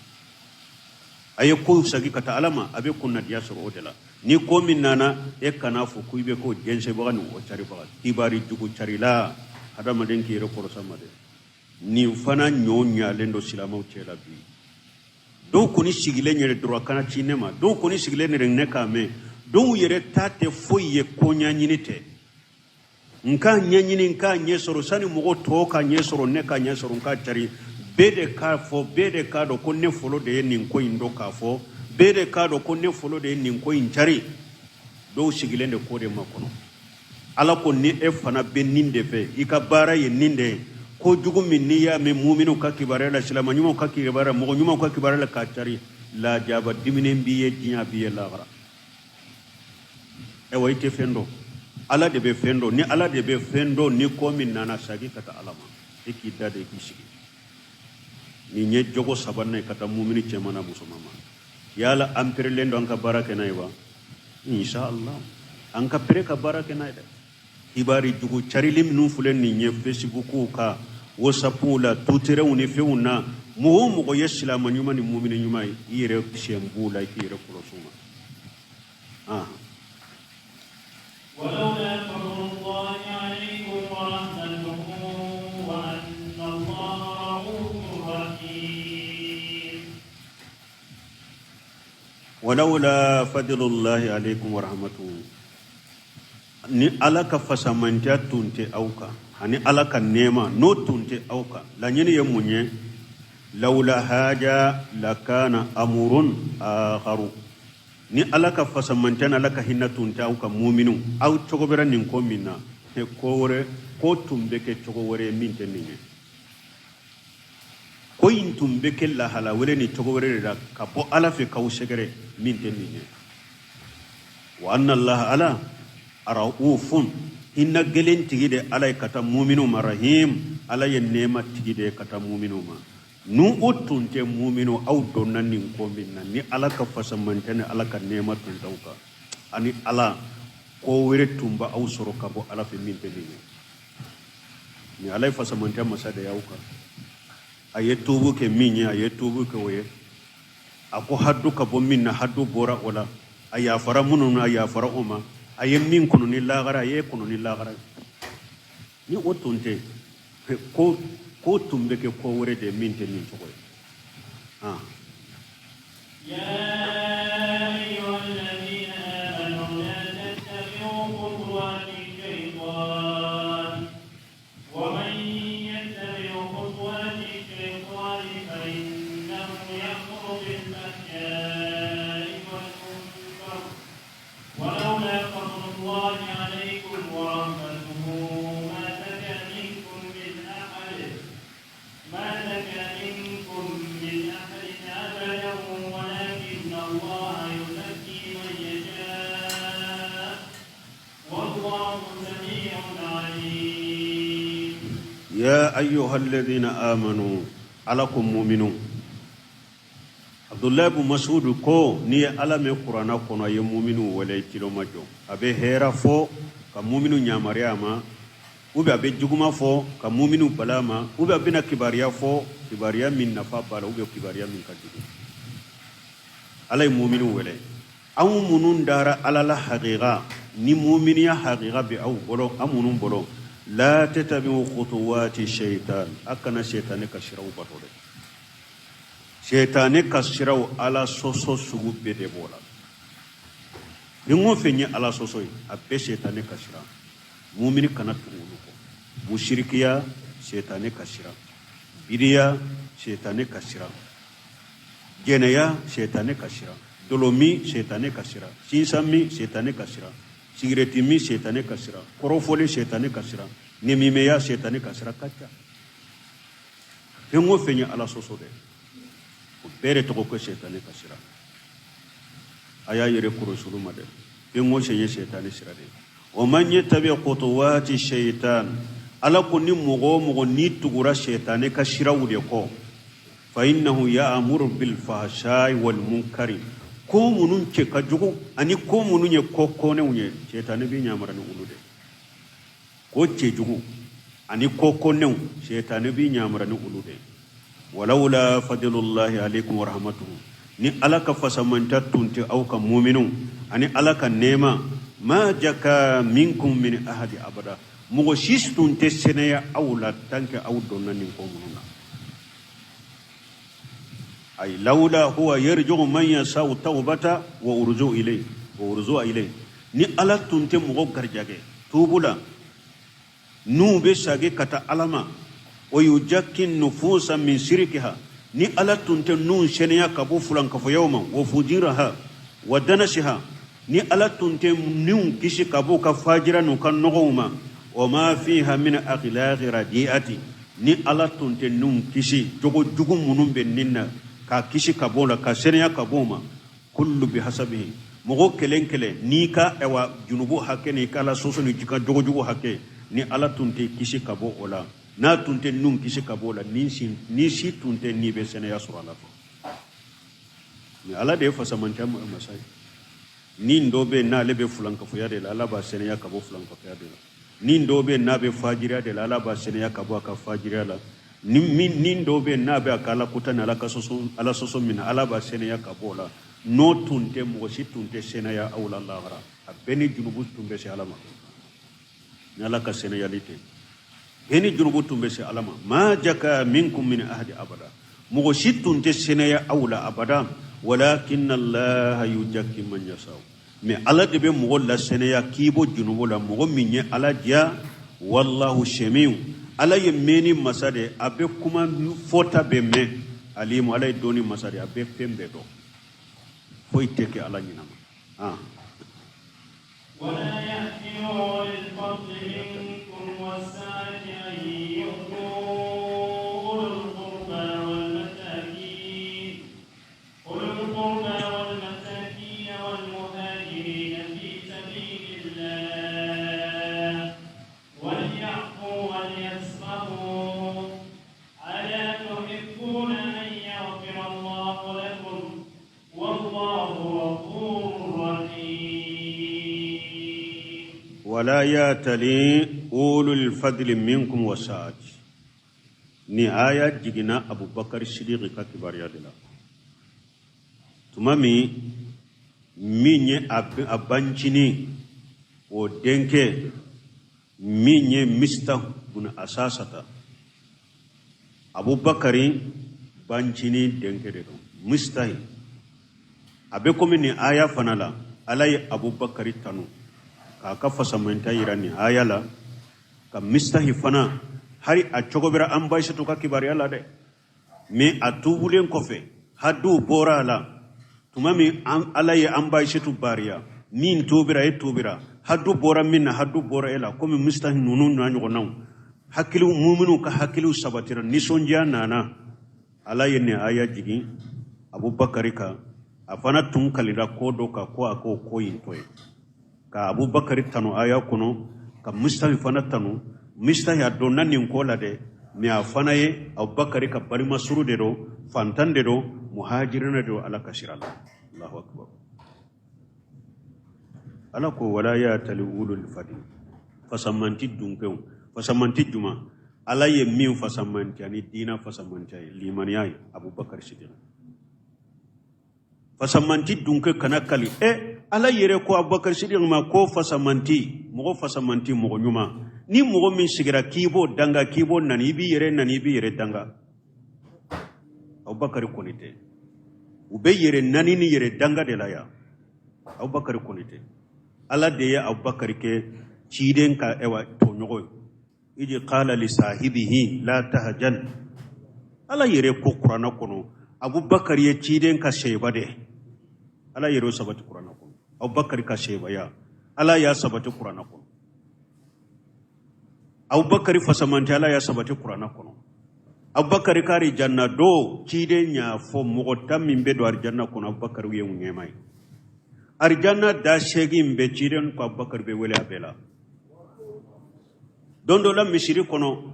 A ye kow sagi ka taa Ala ma, a bɛ kunnadiya sɔrɔ o de la. Ni ko min nana, e kana fɔ ko i bɛ k'o jɛnsɛnbaga ni o caribaga, kibari jugu carila. Hadamaden k'i yɛrɛ kɔlɔsi a ma dɛ. Nin fana ɲɔ ɲalen don silamɛw cɛ la bi. Dɔw kɔni sigilen yɛrɛ dɔrɔn, a kana ci ne ma, dɔw kɔni sigilen yɛrɛ ne k'a mɛn, dɔw yɛrɛ ta tɛ foyi ye ko ɲɛɲini tɛ, n k'a ɲɛɲini, n k'a ɲɛ sɔrɔ sani mɔgɔ tɔw ka ɲɛ sɔrɔ, ne ka ɲɛ sɔrɔ, n k'a cari, bɛɛ de k'a fɔ, bɛɛ de k'a dɔn ko ne fɔlɔ de ye nin ko in dɔn k'a fɔ, bɛɛ de k'a dɔn ko ne fɔlɔ de ye nin ko in cari. Dɔw sigilen de k'o de makɔnɔ. Ala ko ni e fana bɛ nin de fɛ, i ka baara ye nin de ye, ko jugu min n'i y'a mɛn muminw ka kibaruya la, silama ɲumanw ka kibaruya la, mɔgɔ ɲumanw ka kibaruya la k'a cari, lajaba diminen b'i ye diɲɛ, b'i ye lahara. Ayiwa, i tɛ fɛn dɔn, Ala de bɛ fɛn dɔn. Ni Ala de bɛ fɛn dɔn, ni ko min nana, sagi ka taa Ala ma, e k'i da de, k'i sigi. Nin ye jogo sabanan ye ka taa mumini cɛman n'a musoman ma. Yala an perelen don an ka baara kɛ n'a ye wa? Inshallah, an ka pere ka baara kɛ n'a ye dɛ. Kibari jugu carili minnu filɛ nin ye Facebook kan, WhatsApp la, Twitterw ni fɛnw na, mɔgɔ o mɔgɔ ye silama ɲuman ni mumini ɲuman ye, i yɛrɛ sen b'u la, i k'i yɛrɛ kɔlɔsi u ma. Ah. Walawla fadlullahi alaikum wa rahmatuhu, ni Ala ka fasamandiya tun tɛ aw kan ani Ala ka nɛɛma n'o tun tɛ aw kan, laɲini ye mun ye? Lawla haja lakana amurun akharu, ni Ala ka fasamandiya ni Ala ka hinɛ tun tɛ aw kan, muminu, aw cogo bɛra nin ko min na, ko wɛrɛ ko tun bɛ kɛ cogo wɛrɛ ye min tɛ nin ye. Ko in tun bɛ kɛ lahala wɛrɛ ni cogo wɛrɛ de la ka bɔ Ala fɛ k'aw sɛgɛrɛ min tɛ nin ye. Wa anna Allah, Ala raufun, hinɛ gɛlɛn tigi de Ala ye ka taa muminu ma, rahim, Ala ye nɛɛma tigi de ye ka taa muminu ma. N'u o tun tɛ, muminu, aw donna nin ko min na, ni Ala ka fasamandiya ni Ala ka nɛɛma tun t'aw kan ani Ala, ko wɛrɛ tun b'aw sɔrɔ ka bɔ Ala fɛ min tɛ nin ye. Ni Ala ye fasamandiya masa de y'aw kan, a ye tuubu kɛ min ye, a ye tuubu kɛ o ye. A ko hadu ka bɔ min na, hadu bɔra o la. A yafara minnu na, a yafara o ma. A ye min kɔnɔ ni lagara, a ye kɔnɔ ni lagara. Ni o tun tɛ, ko ko tun bɛ kɛ ko wɛrɛ de ye min tɛ nin cogo ye. Ah. Ya ayyuhalladhina amanu, Ala ko muminu. Abdullahi bin Mas'ud ko n'i ye Ala mɛn kuranna kɔnɔ a ye muminu wele, i tulo majɔ. A bɛ hɛra fɔ ka muminu yamaruya a ma, ou bien a bɛ juguma fɔ ka muminu bala a ma, ou bien a bɛna kibaruya fɔ, kibaruya min nafa b'a la, ou bien kibaruya min ka jugu. Ala ye muminu wele. Anw minnu dara Ala la hakiga, ni muminiya hakiga bɛ aw bolo, an minnu bolo, la tatabi'u khutuwati shaitan, a kana shetani ka siraw bato dɛ. Shetani ka siraw, Ala sɔsɔ sugu bɛɛ de b'o la. Fɛn o fɛn ye Ala sɔsɔ ye, a bɛɛ shetani ka sira. Mumini kana tugu olu kɔ. Musirikiya, shetani ka sira. Bidiya, shetani ka sira. Jɛnɛya, shetani ka sira. Dɔlɔmin, shetani ka sira. Sinsanmin, shetani ka sira. Sigirɛtimin, shetani ka sira. Kɔrɔfɔli, shetani ka sira. Nemimeya, shetani ka sira ka ca. Fɛn o fɛn ye Ala sɔsɔ dɛ, o bɛɛ de tɔgɔ ko shetani ka sira. A y'a yɛrɛ kɔlɔsi olu ma dɛ. Fɛn o fɛn ye shetani sira de ye. Wa man yattabi khutuwati shaitan, Ala ko ni mɔgɔ o mɔgɔ n'i tugura shetani ka siraw de kɔ, fa innahu ya'muru bil fahsha'i wal munkari, ko minnu cɛ ka jugu ani ko minnu ye ko kɔnɛw ye, shetani b'i yamara ni olu de. Ko cɛjugu ani ko kɔnɛw, shetani b'i yamara ni olu de. Walawla fadlullahi alaikum wa rahmatuhu, ni Ala ka fasamanta tun tɛ aw kan muminu ani Ala ka nɛɛma, ma jaka minkum min ahadi abada, mɔgɔ si tun tɛ sɛnɛya aw la tant que aw donna nin ko minnu na. Ay lawla huwa yarju'u man yasa'u tawbata wa urju ilayhi wa urzu ilayhi, ni Ala tun tɛ mɔgɔ garijɛgɛ tuubu la n'u bɛ sagi ka taa Ala ma, wa yuzakki nufusa min sirikiha, ni Ala tun tɛ n'u sɛnɛya ka bɔ fulankafoyaw ma, wa fujiraha wa danasiha. Ni Ala tun tɛ ninw kisi ka bɔ u ka fajira n'u ka nɔgɔw ma, wa ma fiha min akhlaqi radiati, ni Ala tun tɛ ninw kisi jogo jugu minnu bɛ nin na, k'a kisi ka bɔ o la, ka seniya ka bɔ o ma. Kullu bi hasabihi, mɔgɔ kelen kelen n'i ka ɛwa junubu hakɛ n'i ka Ala sɔsɔ n'i ka jogo jugu hakɛ, ni Ala tun tɛ kisi ka bɔ o la, n'a tun tɛ ninw kisi ka bɔ o la, ni si tun tɛ n'i bɛ sɛnɛya sɔrɔ Ala fɛ. Mais Ala de ye fasamantiya masa ye. Ni dɔ bɛ yen n'ale bɛ fulankafoya de la, Ala b'a sɛnɛya ka bɔ fulankafoya de la. Ni dɔ bɛ yen n'a bɛ fajiriya de la, Ala b'a sɛnɛya ka bɔ a ka fajiriya la. Ni min dɔ bɛ yen n'a bɛ a ka Ala kota ni Ala ka sɔsɔ, Ala sɔsɔ min na, Ala b'a sɛnɛya ka bɔ o la. N'o tun tɛ, mɔgɔ si tun tɛ sɛnɛya aw la lahara. A bɛɛ ni junubu tun bɛ se Ala ma. Ni Ala ka sɛnɛyali tɛ, bɛɛ ni junubu tun bɛ se Ala ma. Ma jaka minkum min ahadi abada, mɔgɔ si tun tɛ sɛnɛya aw la abada. Walakin allaha yujaki man yasau, mais Ala de bɛ mɔgɔ lasɛnɛya k'i bɔ junubu la, mɔgɔ min ye Ala diya. Wallahu samiu, Ala ye mɛnni masa de, a bɛ kuma fɔta bɛ mɛn. Alimu, Ala ye dɔnni masa de, a bɛ fɛn bɛɛ dɔn, foyi tɛ kɛ Ala ɲinama. ولا يأت أولو الفضل منكم والسعة أن يؤتوا أولي القربى والمساكين والمهاجرين في سبيل الله وليعفوا وليصفحوا ألا تحبون أن يغفر الله لكم والله غفور رحيم. ولا يأتل أولو الفضل منكم والسعة. Ni aya jiginna Abubakar Sidiki ka kibaruya de la. Tuma min min ye a bancinin o denkɛ min ye Mista bun Asasata, Abubakari bancinin denkɛ de don Mistahi. A bɛ komi nin aya fana la, Ala ye Abubakari tanu k'a ka fasamanta yira nin aya la, ka Mistahi fana hari a cogo bɛra an ba Aisatu ka kibaruya la dɛ. Mais a tubulen kɔfɛ, hadu bɔra a la tuma min, Ala ye an ba Aisatu bariya, min tubira e tubira, hadu bɔra min na, hadu bɔra e la. Komi Mistahi ninnu n'a ɲɔgɔnnaw hakiliw, muminu ka hakiliw sabatira, nisɔndiya nana, Ala ye nin aya jigin Abubakari kan. A fana tun kalila ko dɔ kan ko a k'o ko in to yen, ka Abubakari tanu aya kɔnɔ, ka Mistahi fana tanu. Mistahi a donna nin ko la dɛ, mais a fana ye Abubakari ka balimasuru de don, fantan de don, muhajirina de don Ala ka sira la. Allahu akbar. Ala ko wala ya'tali ulul fadli, fasamanti dunkew, fasamanti juma, Ala ye min fasamantiya ni diina fasamantiya ye, limaniya ye, Abubakar Sidiki fasamanti dunke kana kali. Ala yɛrɛ ko Abubakar Sidiki ma ko fasamanti, mɔgɔ fasamanti, mɔgɔ ɲuman. Ni mɔgɔ min sigira k'i b'o danga, k'i b'o nani, i b'i yɛrɛ nani, i b'i yɛrɛ danga. Abubakar kɔni tɛ. U bɛ yɛrɛ nani ni yɛrɛ danga de la yan. Abubakar kɔni tɛ. Ala de ye Abubakar kɛ ciden ka ɛwa tɔɲɔgɔn ye. Idi qala li sahibihi la tahjan. Ala yɛrɛ ko kuranɛ kɔnɔ Abubakar ye ciden ka seba de. Ala yɛrɛ sabati kuranɛ kɔnɔ, Abubakar ka sebaya Ala y'a sabati kuranɛ kɔnɔ. Abubakar fasamanti Ala y'a sabati kuranɛ kɔnɔ. Abubakar ka arijanna don, ciden y'a fɔ mɔgɔ 10 min bɛ don arijanna kɔnɔ, Abubakar ye u ɲɛmaa ye. Arijanna da 8 bɛɛ, ciden ko Abubakar bɛ wele a bɛɛ la. Don dɔ la misiri kɔnɔ,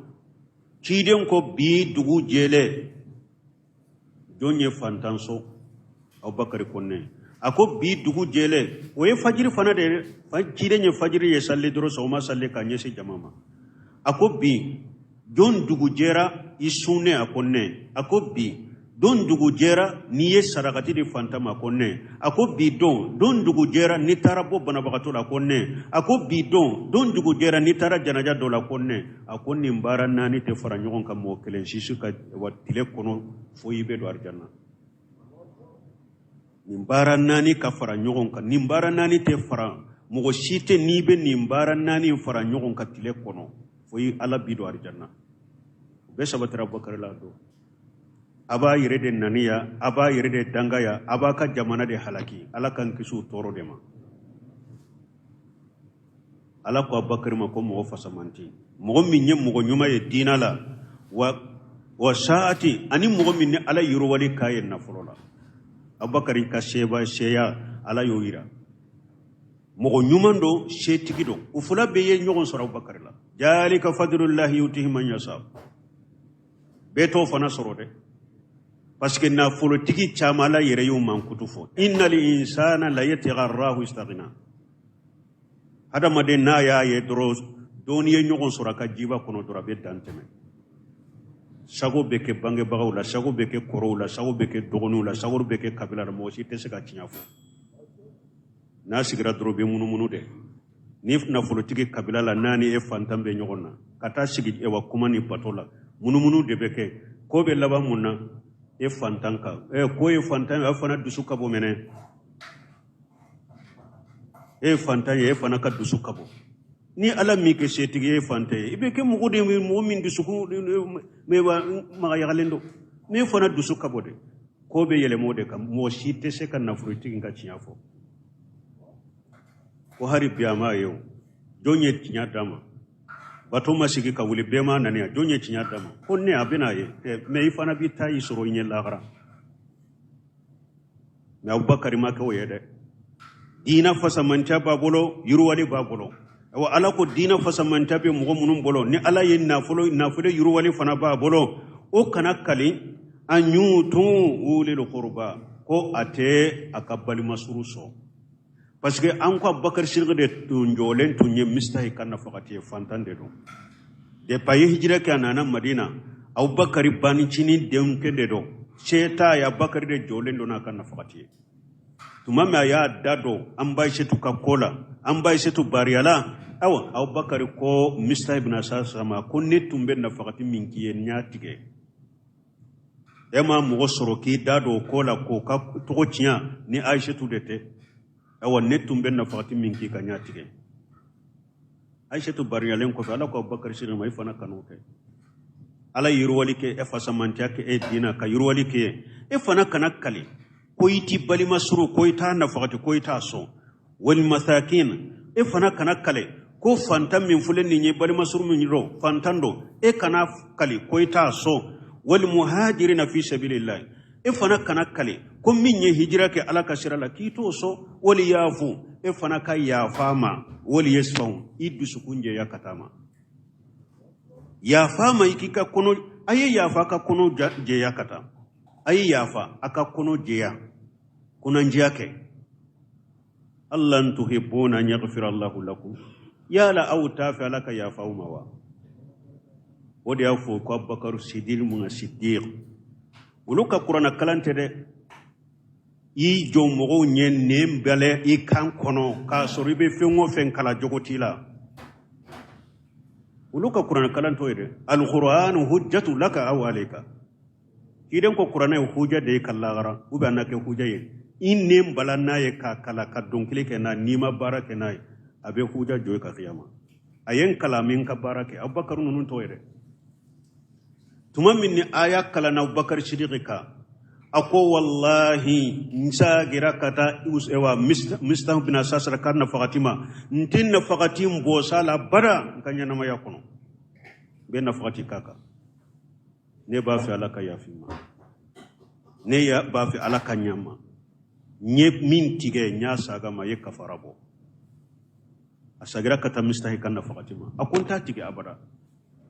ciden ko bi dugu jɛlen, jɔn ye fantan sɔn? Abubakar ko ne. A ko bi dugu jɛlen, o ye fajiri fana de ye. Ciden ye fajiri ye sali dɔrɔn, sɔgɔma sali ka ɲɛsin jama ma. A ko bi jɔn dugu jɛra i sunnen? A ko ne. A ko bi don dugu jɛra n'i ye sarakati di fantan ma? A ko ne. A ko bi don dugu jɛra n'i taara bɔ banabagatɔ la? A ko ne. A ko bi don dugu jɛra n'i taara janaja dɔ la? A ko ne. A ko nin baara 4 tɛ fara ɲɔgɔn kan mɔgɔ kelen si ka wa tile kɔnɔ fo i bɛ don arijanna. Nin baara 4 ka fara ɲɔgɔn kan, nin baara 4 tɛ fara mɔgɔ si tɛ n'i bɛ nin baara 4 fara ɲɔgɔn kan tile kɔnɔ fo i Ala bi don arijanna. O bɛɛ sabatira Abubakar la don. A b'a yɛrɛ de naniya, a b'a yɛrɛ de dangaya, a b'a ka jamana de halaki. Ala k'an kisi o tɔɔrɔ de ma. Ala ko Abubakari ma ko mɔgɔ fasamanti, mɔgɔ min ye mɔgɔ ɲuman ye diina la, wa saati, ani mɔgɔ min ni Ala yiriwali k'a ye nafolo la. Abubakari ka seba seya Ala y'o yira. Mɔgɔ ɲuman don, setigi don, o fila bɛɛ ye ɲɔgɔn sɔrɔ Abubakari la. Jalika fadlullahi yutihi man yasa. Bɛɛ t'o fana sɔrɔ dɛ, parce que nafolotigi caman, Ala yɛrɛ y'u mankutu fɔ: innal insana la yatgha an raahu istaghna. Hadamaden n'a y'a ye dɔrɔn dɔɔni ye ɲɔgɔn sɔrɔ a ka jiba kɔnɔ dɔrɔn, a bɛ dan tɛmɛ. Sago bɛ kɛ bangebagaw la, sago bɛ kɛ kɔrɔw la, sago bɛ kɛ dɔgɔninw la, sago bɛ kɛ kabila la, mɔgɔ si tɛ se ka tiɲɛ fɔ. N'a sigira dɔrɔn, bɛ munumunu dɛ. Ni nafolotigi kabila la, n'a ni e fantan bɛ ɲɔgɔn na, ka taa sigi ewa kuma ni bato la, munumunu de bɛ kɛ. Ko bɛ laban mun na? E fantan kan ɛ, ko ye fantan ye, a fana dusu ka bon mɛnɛ. E ye fantan ye, e fana ka dusu ka bon. Ni Ala m'i kɛ setigi ye, e fantan ye, i bɛ kɛ mɔgɔ de ye, mɔgɔ min dusukun magayagalen don. N'e fana dusu ka bon de, ko bɛ yɛlɛma o de kan. Mɔgɔ si tɛ se ka nafolotigi ka tiɲɛ fɔ ko hari bi a m'a ye. O jɔn ye tiɲɛ d'a ma? Bato ma sigi ka wuli, bɛɛ ma nani, jɔn ye tiɲɛ d'a ma? Ko ne a bɛna ye, mɛ i fana bɛ taa i sɔrɔ i ɲɛ lahara. Mɛ Abubakari ma kɛ o ye dɛ. Diina fasamantiya b'a bolo, yiriwali b'a bolo. Awa, Ala ko diina fasamantiya bɛ mɔgɔ minnu bolo, ni Ala ye nafolo yiriwali fana b'a bolo, o kana kali an yutu ulil qurba ko a tɛ a ka balima suru sɔn, parce que an ko Abubakar Sidiki de tun jɔlen tun ye Mistahi ka nafakati ye. Fantan de don. Depuis a ye hijira kɛ, a nana Madina, Abubakar banicinin denkɛ de don, se t'a ye, Abubakar de jɔlen don n'a ka nafakati ye. Tuma min a y'a da don an ba Ayisetu ka ko la, an ba Ayisetu bariyala, awa, Abubakar ko Mistahi ibn Asasa ma ko ne tun bɛ nafakati min k'i ye, n y'a tigɛ. E ma mɔgɔ sɔrɔ k'i da don o ko la k'o ka tɔgɔ tiɲɛ ni Ayisetu de tɛ. Awa, ne tun bɛ nafakati min k'i kan, n y'a tigɛ. Ayisetu bariyalen kɔfɛ, Ala ko Abubakar Sidiki ma, i fana kan'o kɛ. Ala ye yiriwali kɛ e, fasamantiya kɛ e diina ka yiriwali kɛ, e fana kana kali ko i t'i balima suru, ko i t'a nafakati, ko i t'a sɔn. Wal masakin, e fana kana kale ko fantan min filɛ nin ye, balima suru min don, fantan don, e kana kali ko i t'a sɔn. Wal muhajirina fi sabilillah, e fana kana kale ko min ye hijira kɛ Ala ka sira la, k'i t'o sɔn. Wali yafu, e fana ka yafa ma. Wali yasfahu, i dusukun jɛya ka taa ma, yafa ma, i k'i ka kɔnɔ, a ye yafa ka kɔnɔ jɛya ka taa, a ye yafa a ka kɔnɔ jɛya, kɔnɔnjɛya kɛ. Ala tuhibbuna an yaghfira Allahu lakum, yala aw t'a fɛ Ala ka yafa aw ma wa? O de y'a fɔ ko Abubakar Sidiki mun ka Sidiq, olu ka kuranna kalan tɛ dɛ. I jɔ mɔgɔw ɲɛ, nɛn bɛlɛ i kan kɔnɔ, k'a sɔrɔ i bɛ fɛn o fɛn kalan, jogo t'i la. Olu ka kuranna kalan t'o ye dɛ. Alquran hujjatu laka aw alayka. Ciden ko kuranɛ ye huja de ye ka lagara, u bɛ a na kɛ huja ye. I nɛn bala n'a ye k'a kalan ka dɔnkili kɛ n'a, n'i ma baara kɛ n'a ye, a bɛ huja jɔ i ka kiyama. A ye n kalan min ka baara kɛ, Abubakar ninnu t'o ye dɛ. Tuma min ni aya kalanna Abubakar Sidiki kan, a ko wallahi, n sagira ka taa ewa Mistah bin Asasara ka nafakati ma, n tɛ nafakati n bɔsa la bada n ka ɲɛnamaya kɔnɔ, n bɛ nafakati k'a kan. Ne b'a fɛ Ala ka yafa n ma, ne b'a fɛ Ala ka ɲa n ma. N ye min tigɛ, n y'a saga ma, a ye kafara bɔ. A sagira ka taa Mistahi ka nafakati ma, a ko n t'a tigɛ abada.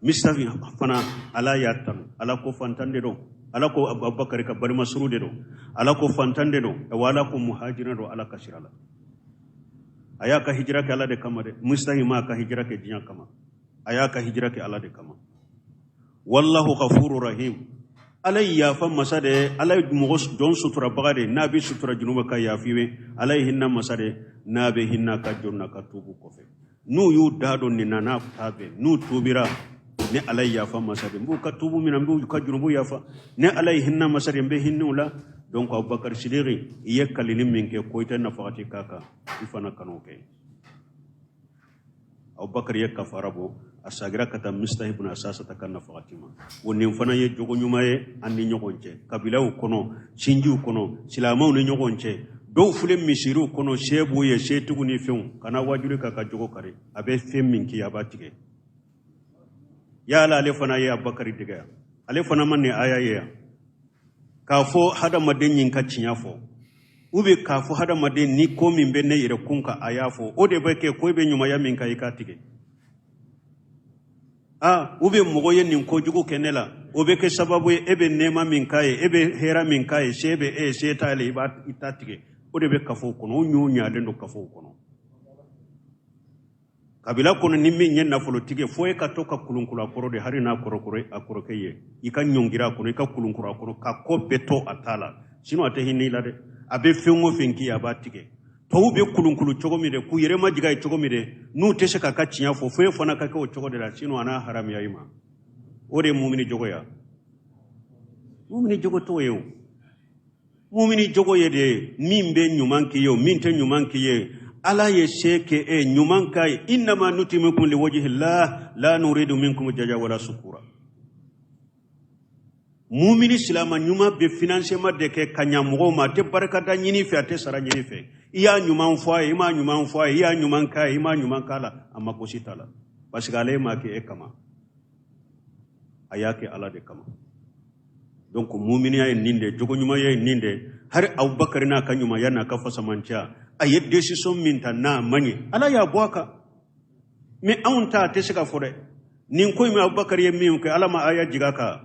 Mistahi fana, Ala y'a tanu. Ala ko fantan de don, Ala ko Abubakar ka balima suru de don, Ala ko fantan de don, wa Ala ko muhajira don Ala ka sira la. A y'a ka hijira kɛ Ala de kama dɛ. Mistahi m'a ka hijira kɛ diɲɛ kama, a y'a ka hijira kɛ Ala de kama. Wallahu ghafuru rahim, Ala ye yafa masa de ye, Ala ye mɔgɔ jɔn suturabaga de ye, n'a bɛ sutura junuba ka yafi ye. Ala ye hinɛ masa de ye, n'a bɛ hinɛ ka jɔn na ka tubu kɔfɛ. N'u y'u da don nin na, n'a ta bɛn, n'u tubira, ni Ala ye yafa masa de, n b'u ka tubu minɛ, n b'u ka junubu yafa. Ni Ala ye hinɛ masa de, n bɛ hinɛ u la. Donc Abubakar Sidiki, i ye kalili min kɛ ko i tɛ nafakati k'a kan, i fana kan'o kɛ. Abubakar ye kafara bɔ, a sagira ka taa Mistah ibn Asasa ka nafakati ma. O nin fana ye jogo ɲuman ye an ni ɲɔgɔn cɛ, kabilaw kɔnɔ, sinjiw kɔnɔ, silamɛw ni ɲɔgɔn cɛ. Dɔw filɛ misiriw kɔnɔ, se b'u ye, setigiw ni fɛnw, kana wajuli k'a ka jogo kari. A bɛ fɛn min k'i ye, a b'a tigɛ. Yala ale fana ye Abubakari dege yan? Ale fana ma nin aya ye yan k'a fɔ hadamaden ɲin ka tiɲɛ fɔ, ou bien k'a fɔ hadamaden ni ko min bɛ ne yɛrɛ kun kan, a y'a fɔ, o de bɛ kɛ ko i bɛ ɲumanya min kan, i k'a tigɛ. Aa, ou bien mɔgɔ ye nin kojugu kɛ ne la, o bɛ kɛ sababu ye e bɛ nɛɛma min k'a ye, e bɛ hɛrɛ min k'a ye, se bɛ e ye, se t'ale, i b'a i ta tigɛ. O de bɛ kafow kɔnɔ, o ɲɔ ɲalen don kafow kɔnɔ. Kabila kɔnɔ, ni min ye nafolotigi ye, fo e ka to ka kulunkulu a kɔrɔ de, hali n'a kɔrɔkɔrɔ a kɔrɔkɛ ye, i ka ɲɔngiri a kɔnɔ, i ka kulunkulu a kɔrɔ, ka ko bɛɛ to a ta la. Sinon a tɛ hinɛ i la dɛ. A bɛ fɛn o fɛn k'i ye, a b'a tigɛ. Tɔw bɛ kulunkulu cogo min de, k'u yɛrɛ majigin a ye cogo min de, n'u tɛ se k'a ka tiɲɛ fɔ, fo e fana ka kɛ o cogo de la, sinon a n'a haramiya i ma. O de ye mumini jogo ya. Mumini jogo t'o ye. O mumini jogo ye de, min bɛ ɲuman k'i ye, o min tɛ ɲuman k'i ye, Ala ye se kɛ e ɲuman k'a ye. Innama nutimukum liwajhillah la nuridu minkum jaza wala sukura. Mumini silama ɲuman bɛ financement de kɛ ka ɲa mɔgɔw ma. A tɛ barikada ɲini fɛ, a tɛ sara ɲini fɛ. I y'a ɲuman fɔ a ye, i m'a ɲuman fɔ a ye, i y'a ɲuman k'a ye, i m'a ɲuman k'a la, a mako si t'a la, parce que ale m'a kɛ e kama, a y'a kɛ Ala de kama. Donc muminiya ye nin de, jogo ɲumanya ye nin de. Hari Abubakar n'a ka ɲumanya n'a ka fasamanciya, a ye décision min ta n'a ma ɲɛ, Ala y'a bɔ a kan. Mais anw ta, a tɛ se ka fɔ dɛ. Nin ko in, Abubakar ye min kɛ, Ala ma aya jigin a kan.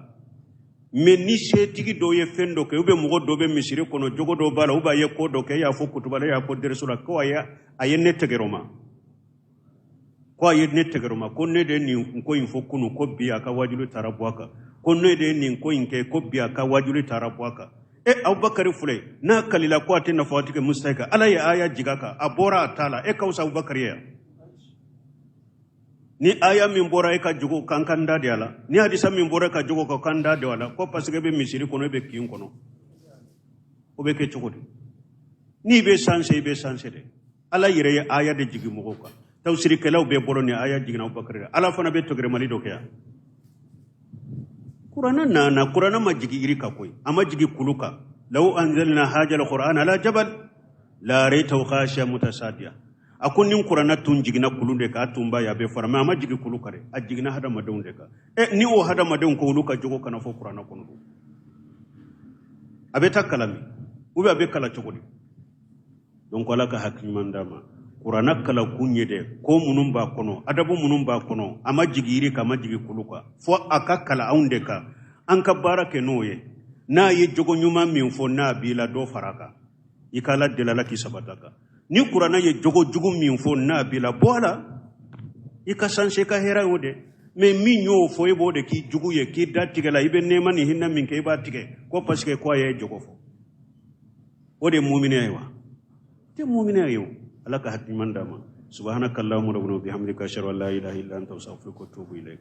Mais ni setigi dɔw ye fɛn dɔ kɛ, ou bien mɔgɔ dɔ bɛ misiri kɔnɔ, jogo dɔ b'a la, ou bien a ye ko dɔ kɛ, e y'a fɔ kutuba la, e y'a fɔ dɛrɛso la ko a ye ne tɛgɛrɛ ma, ko a ye ne tɛgɛrɛ ma, ko ne de ye nin ko in fɔ kunu, ko bi a ka wajuli taara bɔ a kan, ko ne de ye nin ko in kɛ, ko bi a ka wajuli taara bɔ a kan. E, Abubakari filɛ, n'a kalila ko a tɛ nafa tigɛ musa kan, Ala ye aya jigin a kan, a bɔra a ta la. E ka fisa Abubakari ye yan? Ni aya min bɔra e ka jogo kan, kan da de a la. Ni hadisa min bɔra e ka jogo kan, kan da de a la, ko parce que e bɛ misiri kɔnɔ, e bɛ kin kɔnɔ. O bɛ kɛ cogo di? N'i bɛ changer, i bɛ changer de. Ala yɛrɛ ye aya de jigin mɔgɔw kan. Tafsirikɛlaw bɛɛ bɔra ni aya jiginna Abubakari la. Ala fana bɛ tɔgɛrɛmali dɔ kɛ yan. Kuranɛ nana, kuranɛ ma jigin yiri kan koyi, a ma jigin kulu kan. Law anzalna hadha alquran ala jabal la ra'aytahu khashi'an mutasaddiya. A ko ni kuranɛ tun jiginna kulu de kan, a tun b'a ye a bɛ fara. Mais a ma jigin kulu kan dɛ, a jiginna hadamadenw de kan. Ɛ, ni o hadamadenw ko olu ka jogo kana fɔ kuranɛ kɔnɔ dun, a bɛ taa kalan min, ou bien a bɛ kalan cogo di? Donc Ala ka hakili ɲuman d'a ma. Kuranɛ kalan kun ye dɛ, ko minnu b'a kɔnɔ, adabu minnu b'a kɔnɔ, a ma jigin yiri kan, a ma jigin kulu kan, fo a ka kalan anw de kan, an ka baara kɛ n'o ye. N'a ye jogo ɲuman min fɔ, n'a b'i la, dɔ fara a kan, i ka Ala deli, Ala k'i sabata kan. Ni kuranɛ ye jogo jugu min fɔ, n'a b'i la, bɔ a la, i ka changer, ka hɛrɛ y'o de. Mais min y'o fɔ, i b'o de k'i jugu ye, k'i da tigɛ la. I bɛ nɛɛma ni hinɛ min kɛ, i b'a tigɛ, ko parce que ko a ye jogo fɔ. O de ye muminiya ye wa? Tɛ muminiya ye o. Ala ka hakili ɲuman d'a ma. Subhanaka allahumma rabbana wa bihamdika, ashhadu an la ilaha illa anta, astaghfiruka wa atubu ilayk.